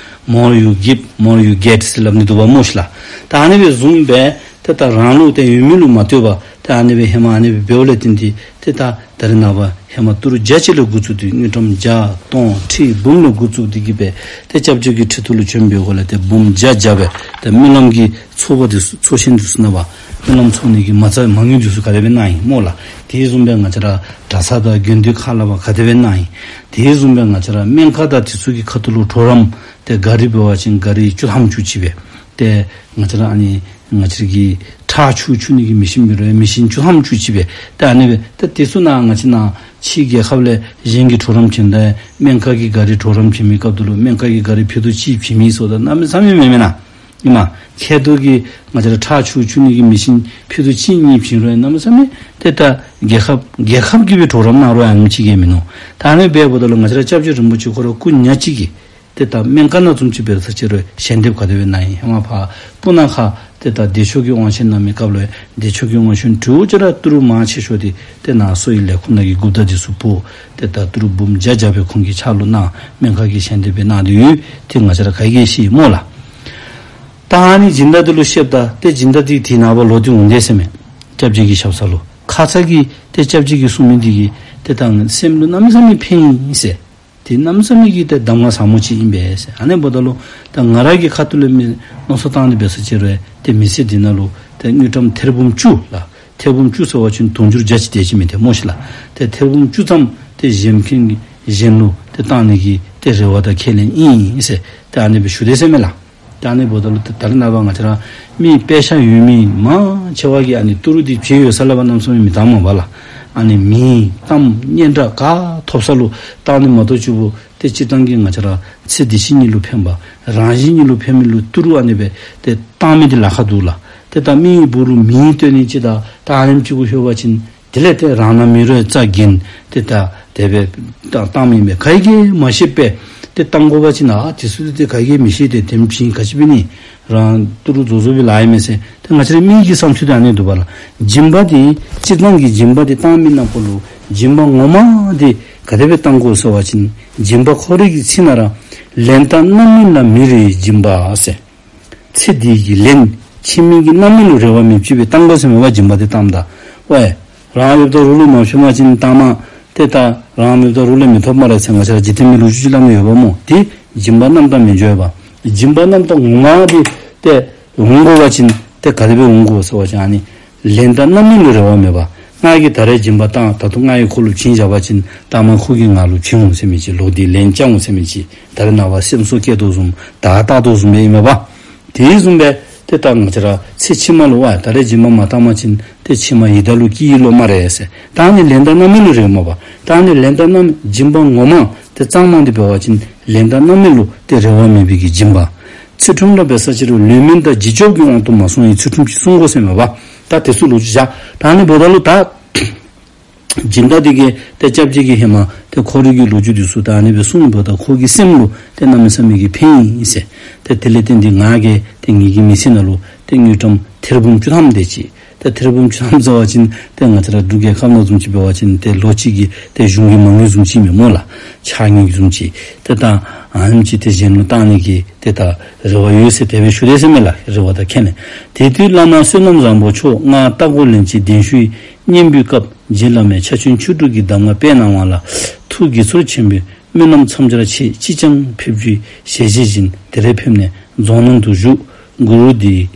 More you give, more you get ཟེར་སླབ་ནི་འདུག་པ་སྨོ་ཤིག་ལགས། ད་ཨ་ནི་སྦེ་བཟུམ་སྦེ་ཏེ་ད་རང་ལུ་ཏེ་ཡོད་མེད་ལུ་མ་ལྟོས་པར་ཏེ་ཨ་ནི་སྦེ་ཧེ་མ་ཨ་ནི་སྦེ་འབདཝ་ལས་བརྟེན་ཏེ་ཏེ་ད་ད་རེས་ནངས་པ་ཧེ་མ་ཏི་རུ་བརྒྱ་ཅིག་ལས་འགོ་བཙུགས་ཏེ་དངུལ་ཀྲམ་བརྒྱ་སྟོང་ཁྲི་འབུམ་ལས་འགོ་བཙུགས་ཏེ་གི་སྦེ་ཏེ་སྐྱབས་རྗེ་གི་ཁྲི་ཐོག་ལུ་བྱོན་པའི་སྒོ་ལས་ཏེ་འབུམ་བརྒྱ་བརྒྱ་སྦེ་ཏེ་སྨོན་ལམ་གྱི་ཚོགས་པ་འདི་ཚུ་ཚོགས་ཆེན་འདི་ཚུ་ནང་པ་སྨོན་ལམ་ཚོགས་ནི་གི་མ་རྩ་མ་དངུལ་འདི་ཚུ་ག་དེ་སྦེ་གནང་ཡི་སྨོ་ལགས། དེ་བཟུམ་སྦེ་ང་བཅས་ར་གྲྭ་ས་དང་དགེ་འདུན་ཁག་ལུ་པ་ག་དེ་སྦེ་གནང་ཡི། དེ་བཟུམ་སྦེ་ང་བཅས་ར་སྨན་ཁང་དང་དེ་ཚུ་གི་ཁ་ཐུག་ལུ་གྲོགས་རམ་ཏེ་ག་རི་འབད་བ་ཅིན་ག་རི་བཅུ་ཐམ་བཅུ་གཅིག་སྦེ་ཏེ་ང་བཅས་ར་ཨ་ནི་ང་བཅས་ར་གི་ཁྲག་འཁྱུ་འཁྱུ་ནི་གི་མེ་ཤིན་འབད་རུང་མེ་ཤིན་བཅུ་ཐམ་བཅུ་གཅིག་སྦེ་ཏེ་ཨ་ནི་སྦེ་ཏེ་དེ་ཚུ་ནང་ང་བཅས་ནཱ་ཕྱི་རྒྱལ་ཁབ་ལས་གཞན་གྱིས་གྲོགས་རམ་བྱིནམ་ད་སྨན་ཁང་གི་ག་རི་གྲོགས་རམ་བྱིན་མི་སྐབས་དུ་ལུ་སྨན་ཁང་གི་ག་རི་ཕུད་རྡོག་གཅིག་བྱིན་མི་སོ་ད་གནམ་མེད་ས་མེད་མེན་མེན་ན། ཨིན་མས། ཁལ་རྡོག་གི་ང་བཅས་ར་ཁྲག་ཆུ་བྱུག་ནི་གི་མེ་ཤིན་ཕྱེད་དོ་གཅིག་གཉིས་བྱིན་རུང་གནམ་མེད་ས་མེད་ཏེ་ད་རྒྱལ་ཁབ་རྒྱལ་ཁབ་ཀྱིས་སྦེ་གྲོགས་རམ་གནང་རུང་ཨ་ནེམ་ཅིག་གིས་མིན་ནུག། ད་ཨ་ནི་འབདཝ་ད་ལུ་ང་བཅས་ར་སྐྱབས་རྗེ་རིན་པོ་ཆེ་ཁོ་ར་སྐུ་ཉག་གཅིག་གིས་ཏེ་ད་སྨན་ཁང་ནང་བཟུམ་ཅིག་འབད་ས་ཅིག་རུང་ཞལ་འདེབས་ག་དེ་སྦེ་གནང་ཡི། ཧེ་མ་ཕར་སྤུ་ན་ཁ་ཏེ་ད་བདེ་མཆོག་གི་དབང་ཆེན་གནང་མི་སྐབས་ལུ་བདེ་མཆོག་གི་དབང་ཆེན་གྲོལཝ་ཅིག་ར་ཏི་རུ་མང་ཆེ་ཤོས་འདི་ཏེ་ནཱ་གསོ་བའི་ལས་ཁུངས་ནང་གི་འགོ་བདག་འདི་ཚུ་འབོ་ཏེ་ད་ཏི་རུ་འབུམ་བརྒྱ་བརྒྱ་སྦེ་ཁོང་གི་ཕྱག་ལུ་གནང་སྨན་ཁང་གི་ཞལ་འདེབས་སྦེ་གནང་སྟེ་ཡོད། ཏེ་ང་བཅས་ར་ག་གིས་ཤེས་སྨོ་ལགས། ད་ཨ་ནི་སྦྱིན་བདག་འདི་ལུ་བཤདཔ་ད་ཏེ་སྦྱིན་བདག་འདི་དེ་ནངས་པ་ལོག་སྟེ་འོང་དེས་ཟེར་མས། སྐྱབས་རྗེ་གི་ཞབས་ས་ལུ་ཁ་ཙ་གི་ཏེ་སྐྱབས་རྗེ་གིས་གསུང་མི་འདི་གིས་ཏེ་ད་སེམས་ལུ་གནམ་མེད་ས་མེད་ཕན་ཡི་ཟེར། དེ་གནམ་མེད་ས་མེད་ཀྱི་ཏེ་གདམས་ངག་ཟབ་མོ་ཅིག་ཨིན་པས་ཟེར། ཨ་ནི་འབདཝ་ད་ལུ་ད་ང་ར་གི་ཁ་ཐུག་ལས་མི་མནོ་བསམ་བཏང་སྟེ་འབད་ས་ཅིག་རུང་ཏེ་མི་ཚེ་འདི་ནང་ལུ་ཏེ་དངུལ་ཀྲམ་ཐེར་འབུམ་བཅུ་ལགས། ཐེར་འབུམ་བཅུ་ཟེར་བ་ཅིན་དུང་ཕྱུར་བརྒྱ་ཅིག་དེ་ཅིག་མེན་ཏེ་སྨོ་ཤིག་ལགས། ཏེ་ཐེར་འབུམ་བཅུ་ཙམ་ཏེ་གཞན་ཕན་གཞན་ལུ་ཏེ་བཏང་ནི་གི་ཏེ་རེ་བ་དང་ཁས་ལེན་ཨིན་ཟེར་ཏེ་ཨ་ནི་སྦེ་ཞུ་དེས་ཟེར་མས་ལགས། ད་ཨ་ནི་འབདཝ་ད་ལུ་ད་རེས་ནངས་པ་ང་བཅས་ར་མི་དཔེ་ཆ་ཡོད་མི་མང་ཆེ་བ་གིས་ཨ་ནི་ཏི་རུ་འདི་བྱིན་ཡོད་ས་ལས་ཕར་གནམ་མེད་ས་མེད་མི་བཏང་མས་པ་ལགས། ཨ་ནི་མིང་གཏམ་སྙན་གྲགས་ག་ཐོབ་ས་ལུ་བཏང་ནི་མ་གཏོགས་གཅིག་པོ་ཏེ་སྤྱིར་བཏང་གི་ང་བཅས་ར་ཚེ་འདི་ཕྱི་གཉིས་ལུ་ཕན་པ་རང་གཞན་གཉིས་ལུ་ཕན་མི་ལུ་ཏི་རུ་ཨ་ནི་སྦེ་ཏེ་བཏང་མི་འདི་ལཱ་ཁག་འདུག་ལགས། ཏེ་ད་མི་གི་སྦུག་ལུ་མིང་བཏོན་ནི་ཅིག་དང་ད་ཨ་ནེམ་ཅིག་གུ་ལྷོད་པ་ཅིན་དེ་ལས་ཏེ་རང་ནང་མི་རོ་རྩ་འགེངས་ཏེ་ད་དེ་སྦེ་བཏང་བཏངམ་ཨིན་པས། ག་གིས་མ་ཤེས་པས། ཏེ་བཏང་དགོ་པ་ཅིན་ཨ་དེ་ཚུ་ཏེ་ག་གིས་མི་ཤེས་ཏེ་དེམ་བྱིན་ག་ཅི་འབད་ནི། རང་ཏི་རུ་བཟོ་བཟོ་སྦེ་ལཱ་ཨིན་མས་ཟེར། ཏེ་ང་བཅས་རའི་མི་གི་བསམ་ཚུལ་འདི་ཨ་ནི་འདུག་པ་ལགས། སྦྱིན་པ་འདི་སྤྱིར་བཏང་གི་སྦྱིན་པ་འདི་བཏང་མི་ནང་ཁོ་ལུ་སྦྱིན་པ་ངོ་མ་འདི་ག་དེ་སྦེ་བཏང་དགོ་ཟེར་བ་ཅིན་སྦྱིན་པ་ཁོ་རའི་གི་ཚིག་ནང་ར་ལན་དང་རྣམ་སྨིན་ལ་མི་རེ་སྦྱིན་པ་ཟེར། ཚེ་འདི་གི་ལན་ཕྱི་མའི་གི་རྣམ་སྨིན་ལུ་རེ་བ་མེདཔ་ཅིག་སྦེ་བཏང་དགོ་ཟེར་མས་པ། སྦྱིན་པ་འདི་བཏངམ་ད་ཝའེ་རང་ཡོདཔ་ད་རོགས་ལུ་མ་ཕུལ་བ་ཅིན་ལྟ་མ་ཏེ་ད་རང་མེདཔ་ད་རོགས་ལས་མི་ཐོབ་སྨ་རེ་ཟེར་ང་བཅས་ར་འཇིག་རྟེན་མི་ལུ་ཅིག་སླབ་ནི་ཡོདཔ་སྨོ། དེ་སྦྱིན་པ་རྣམ་དག་མི་འགྱོ་བས། སྦྱིན་པ་རྣམ་དག་ངོ་མ་འདི་ཏེ་འོང་དགོ་པ་ཅིན་ཏེ་ག་དེ་སྦེ་འོང་དགོ་ཟེར་བ་ཅིན་ཨ་ནི་ལན་དང་རྣམ་སྨིན་ལུ་རེ་བ་མེད་པ། ང་གིས་ད་རེས་སྦྱིན་པ་བཏང་ད་རུང་ང་གིས་ཁོ་ལུ་བྱིན་བཞག་པ་ཅིན་ལྟ་མ་ཁོ་གིས་ང་ལུ་བྱིན་འོང་ཟེར་མི་ཅིག་ལོག་སྟེ་ལན་རྐྱབ་འོང་ཟེར་མི་ཅིག་ད་རེས་ནངས་པ་སེམས་གསོ་བསྐྱལ་དོ་བཟུམ་བརྡ་བཏགས་དོ་བཟུམ་སྦེ་ཨིན་མས་པ། དེ་བཟུམ་སྦེ་ཏེ་ད་ང་བཅས་ར་ཚེ་ཕྱི་མ་ལུ་ཝའེ་ད་རེས་སྦྱིན་པ་མ་བཏང་པ་ཅིན་ཏེ་ཕྱི་མ་ཡི་དྭགས་ལུ་སྐྱེ་ཡི་ལོ་སྨ་རེ་ཟེར། ད་ཨ་ནི་ལན་དང་རྣམ་སྨིན་ལུ་རེ་མ་པ། ད་ཨ་ནི་ལན་དང་རྣམ་སྦྱིན་པ་ངོ་མ་ཏེ་གཙང་མ་འདི་འབད་བ་ཅིན་ལན་དང་རྣམ་སྨིན་ལུ་ཏེ་རེ་བ་མེད་པའི་གི་སྦྱིན་པ། ཚུལ་ཁྲིམས་ལུ་འབད་ས་ཅིག་རུང་ལུས་མིན་དང་བྱིན་ཆོག་གི་དབང་དུ་མ་སོང་བའི་ཚུལ་ཁྲིམས་ཅིག་བསྲུང་དགོ་ཟེར་མས་པ། ད་དེ་ཚུ་ལོ་རྒྱུས་བཞག། ད་ཨ་ནི་འབདཝ་ད་ལུ་ད་སྦྱིན་བདག་འདི་གིས་ཏེ་སྐྱབས་རྗེ་གིས་ཧེ་མ་ཏེ་ཁོ་རའི་གི་ལོ་རྒྱུས་འདི་ཚུ་ད་ཨ་ནི་སྦེ་གསུངས་པ་ད་ཁོ་གི་སེམས་ལུ་ཏེ་གནམ་མེད་ས་མེད་ཀྱི་ཕན་ཡི་ཟེར། ཏེ་དེ་ལས་བརྟེན་ཏེ་ང་གིས་ཏེ་ངེ་གི་མི་ཚེ་ནང་ལུ་ཏེ་དངུལ་ཀྲམ་ཐེར་འབུམ་བཅུ་ཐམ་དེ་ཅིག། ཏེ་ཐེར་འབུམ་བཅུ་ཐམ་ཟེར་བ་ཅིན་ཏེ་ང་བཅས་ར་འབྲུག་རྒྱལ་ཁབ་ནང་བཟུམ་ཅིག་འབད་བ་ཅིན་ཏེ་ལོ་གཅིག་གི་ཏེ་གཞུང་གི་མ་དངུལ་བཟུམ་ཅིག་མས་སྨོ་ལགས། ཕྱགས་དངུལ་བཟུམ་ཅིག། ཏེ་ད་ཨ་ནེམ་ཅིག་ཏེ་གཞན་ལུ་བཏང་ནི་གི་ཏེ་ད་རེ་བ་ཡོད་ཟེར་དེ་སྦེ་ཞུ་དེས་ཟེར་མས་ལགས། རེ་བ་དང་ཁས་ལེན། དེ་དུས་བླ་མ་བསོད་ནམས་བཟང་པོ་མཆོག་ང་རྟ་མགོ་ལན་གཅིག་གདན་ཞུའི་སྙན་འབུལ་སྐབས་རྗེ་བླ་མས་ཕྱག་ཆེན་ཆོས་དྲུག་གི་གདམས་ངག་སྤེལ་གནང་བ་ལ་ཐུགས་དགྱེས་ཚོར་ཆེན་པོས་སྨོན་ལམ་མཚམས་སྦྱར་ཆེད་ཅིས་ཀྱང་ཕེབས་རྒྱུའི་ཞལ་བཞེས་བཞིན་དེ་རེ་ཕེབས་ནས་རྫོང་ནང་དུ་བཞུགས། གུ་རུ་ལྡེའུའི་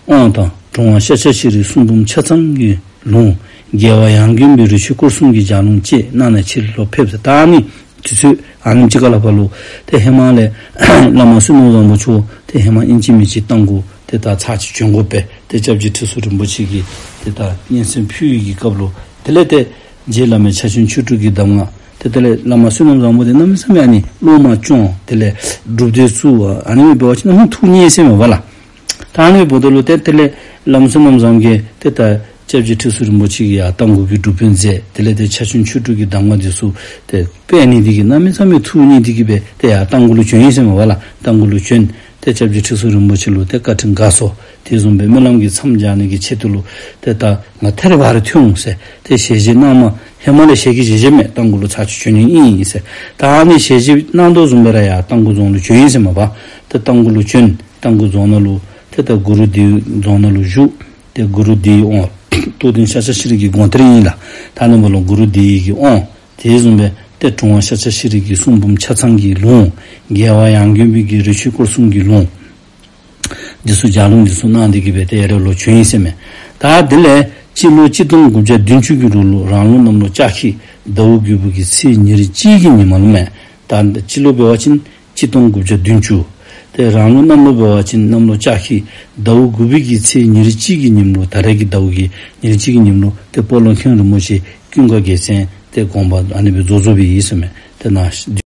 དབང་དང་གྲུབ་དབང་ཤཱཀྱ་ཤྲཱི་གསུང་འབུམ་ཆ་ཚང་གི་ལུང་། རྒྱལ་བ་ཡང་དགོན་པའི་རི་ཆོས་སྐོར་གསུམ་གྱི་ལྗགས་ལུང་བཅས་གནང་ནས་ཕྱིར་ལོག་ཕེབས་ཟེར། ད་ཨ་ནི་དུས་ཚོད་ཨ་ནེམ་ཅིག་ཁར་ལྷག་པ་ལུ་ཏེ་ཧེ་མ་ལས་བླ་མ་བསོད་ནམས་བཟང་པོ་མཆོག་ཏེ་ཧེ་མ་ཨིན་ཅི་མིན་ཅི་རྟ་མགོ་ཏེ་ད་ཚར་གཅིག་བྱོན་དགོ་པས། ཏེ་སྐྱབས་རྗེ་ཁྲི་ཟུར་རིན་པོ་ཆེ་གིས་ཏེ་ད་སྙན་སེང་ཕུལ་བའི་གི་སྐབས་ལུ་དེ་ལས་ཏེ་རྗེ་བླ་མའི་ཕྱག་ཆེན་ཆོས་དྲུག་གི་གདམས་ངག་ཏེ་དེ་ལས་བླ་མ་བསོད་ནམས་བཟང་པོ་འདི་གནམ་མེད་ས་མེད་ཨ་ནི་བློ་མ་སྐྱོང་། དེ་ལས་སྒྲུབ་སྡེ་ཚུ་ཨ་ནི་འབད་བ་ཅིན་གནམ་མེད་ཐུགས་མཉེས་ཟེར་མས་པ་ལགས། ད་ཨ་ནི་འབདཝ་ད་ལུ་ཏེ་དེ་ལས་བླ་མ་བསོད་ནམས་བཟང་པོ་གིས་ཏེ་ད་སྐྱབས་རྗེ་ཁྲི་ཟུར་རིན་པོ་ཆེ་གིས་ཡར་རྟ་མགོ་གི་སྒྲུབ་དཔོན་མཛད། དེ་ལས་ཏེ་ཕྱག་ཆེན་ཆོས་དྲུག་གི་གདམས་ངག་འདི་ཚུ་ཏེ་སྤེལ་ནི་འདི་གིས་གནམ་མེད་ས་མེད་ཐུགས་མཉེས་ཏེ་གིས་སྦེ་ཏེ་ཡར་རྟ་མགོ་ལུ་བྱོན་ཡི་ཟེར་མས་པ་ལགས། རྟ་མགོ་ལུ་བྱོན། ཏེ་སྐྱབས་རྗེ་ཁྲི་ཟུར་རིན་པོ་ཆེ་ལུ་ཏེ་བཀའ་དྲིན་དགའ་ཚོར་དེ་བཟུམ་སྦེ་སྨོན་ལམ་གྱི་མཚམས་སྦྱར་ནི་གི་ཆེད་དུ་ལུ་ཏེ་ད་ང་ཐད་རི་བ་རི་ཐོན་འོང་ཟེར་ཏེ་ཞལ་བཞེས་གནངམ་ཧེ་མ་ལས་ཞལ་གྱིས་བཞེས་བཞེསཔ་མས། རྟ་མགོ་ལུ་ཚར་གཅིག་བྱོན་ནི་ཨིན་ཟེར། ད་ཨ་ནི་ཞལ་བཞེས་གནང་དོ་བཟུམ་སྦེ་ར་ཡར་རྟ་མགོ་རྫོང་ལུ་བྱོན་ཡི་ཟེར་མས་པ། ཏེ་རྟ་མགོ་ལུ་བྱོན། རྟ་མགོ་རྫོང་ནང་ལུ་ཏེ་ད་གུ་རུ་ལྡེའུ་རྫོང་ནང་ལུ་བཞུགས། ཏེ་གུ་རུ་ལྡེའུའི་དབང་རྟོགས་ལྡན་ཤཱཀྱ་ཤྲཱི་གི་དགོངས་གཏེར་ཨིན་ལགས། ད་ཨ་ནི་འབདཝ་ལུ་གུ་རུ་ལྡེའུ་གི་དབང་དེ་བཟུམ་སྦེ་ཏེ་གྲུབ་དབང་ཤཱཀྱ་ཤྲཱི་གི་གསུང་འབུམ་ཆ་ཚང་གི་ལུང་། རྒྱལ་བ་ཡང་དགོན་པའི་གི་རི་ཆོས་སྐོར་གསུམ་གྱི་ལུང་འདི་ཚུ་ལྗགས་ལུང་འདི་ཚུ་གནང་སྟེ་གིས་སྦེ་ཏེ་ཡར་ལོག་བྱོན་ཡི་ཟེར་མས། ད་དེ་ལས་སྤྱི་ལོ་གཅིག་སྟོང་དགུ་བརྒྱ་བདུན་ཅུ་གི་ལོ་ལུ་རང་ལུགས་གནམ་ལོ་ལྕགས་ཁྱི་ཟླཝ་དགུ་པའི་གི་ཚེས་ཉེར་གཅིག་གི་ཉིནམ་ལུ་མས། ད་སྤྱི་ལོ་འབད་བ་ཅིན་གཅིག་སྟོང་དགུ་བརྒྱ་བདུན་ཅུ། ཏེ་རང་ལུགས་གནམ་ལོ་འབད་བ་ཅིན་གནམ་ལོ་ལྕགས་ཁྱི་ཟླཝ་དགུ་པའི་གི་ཚེས་ཉེར་གཅིག་གི་ཉིནམ་ལུ་ད་རེས་ཀྱི་ཟླཝ་གི་ཉེར་གཅིག་གི་ཉིནམ་ལུ་ཏེ་སྤོ་ལོ་མཁན་རིན་པོ་ཆེ་ཀུན་དགའ་རྒྱལ་མཚན་ཏེ་དགོངས་པ་ཨ་ནི་སྦེ་རྫོགས་རྫོགསཔ་ཨིན་ཟེར་མས། ཏེ་ན་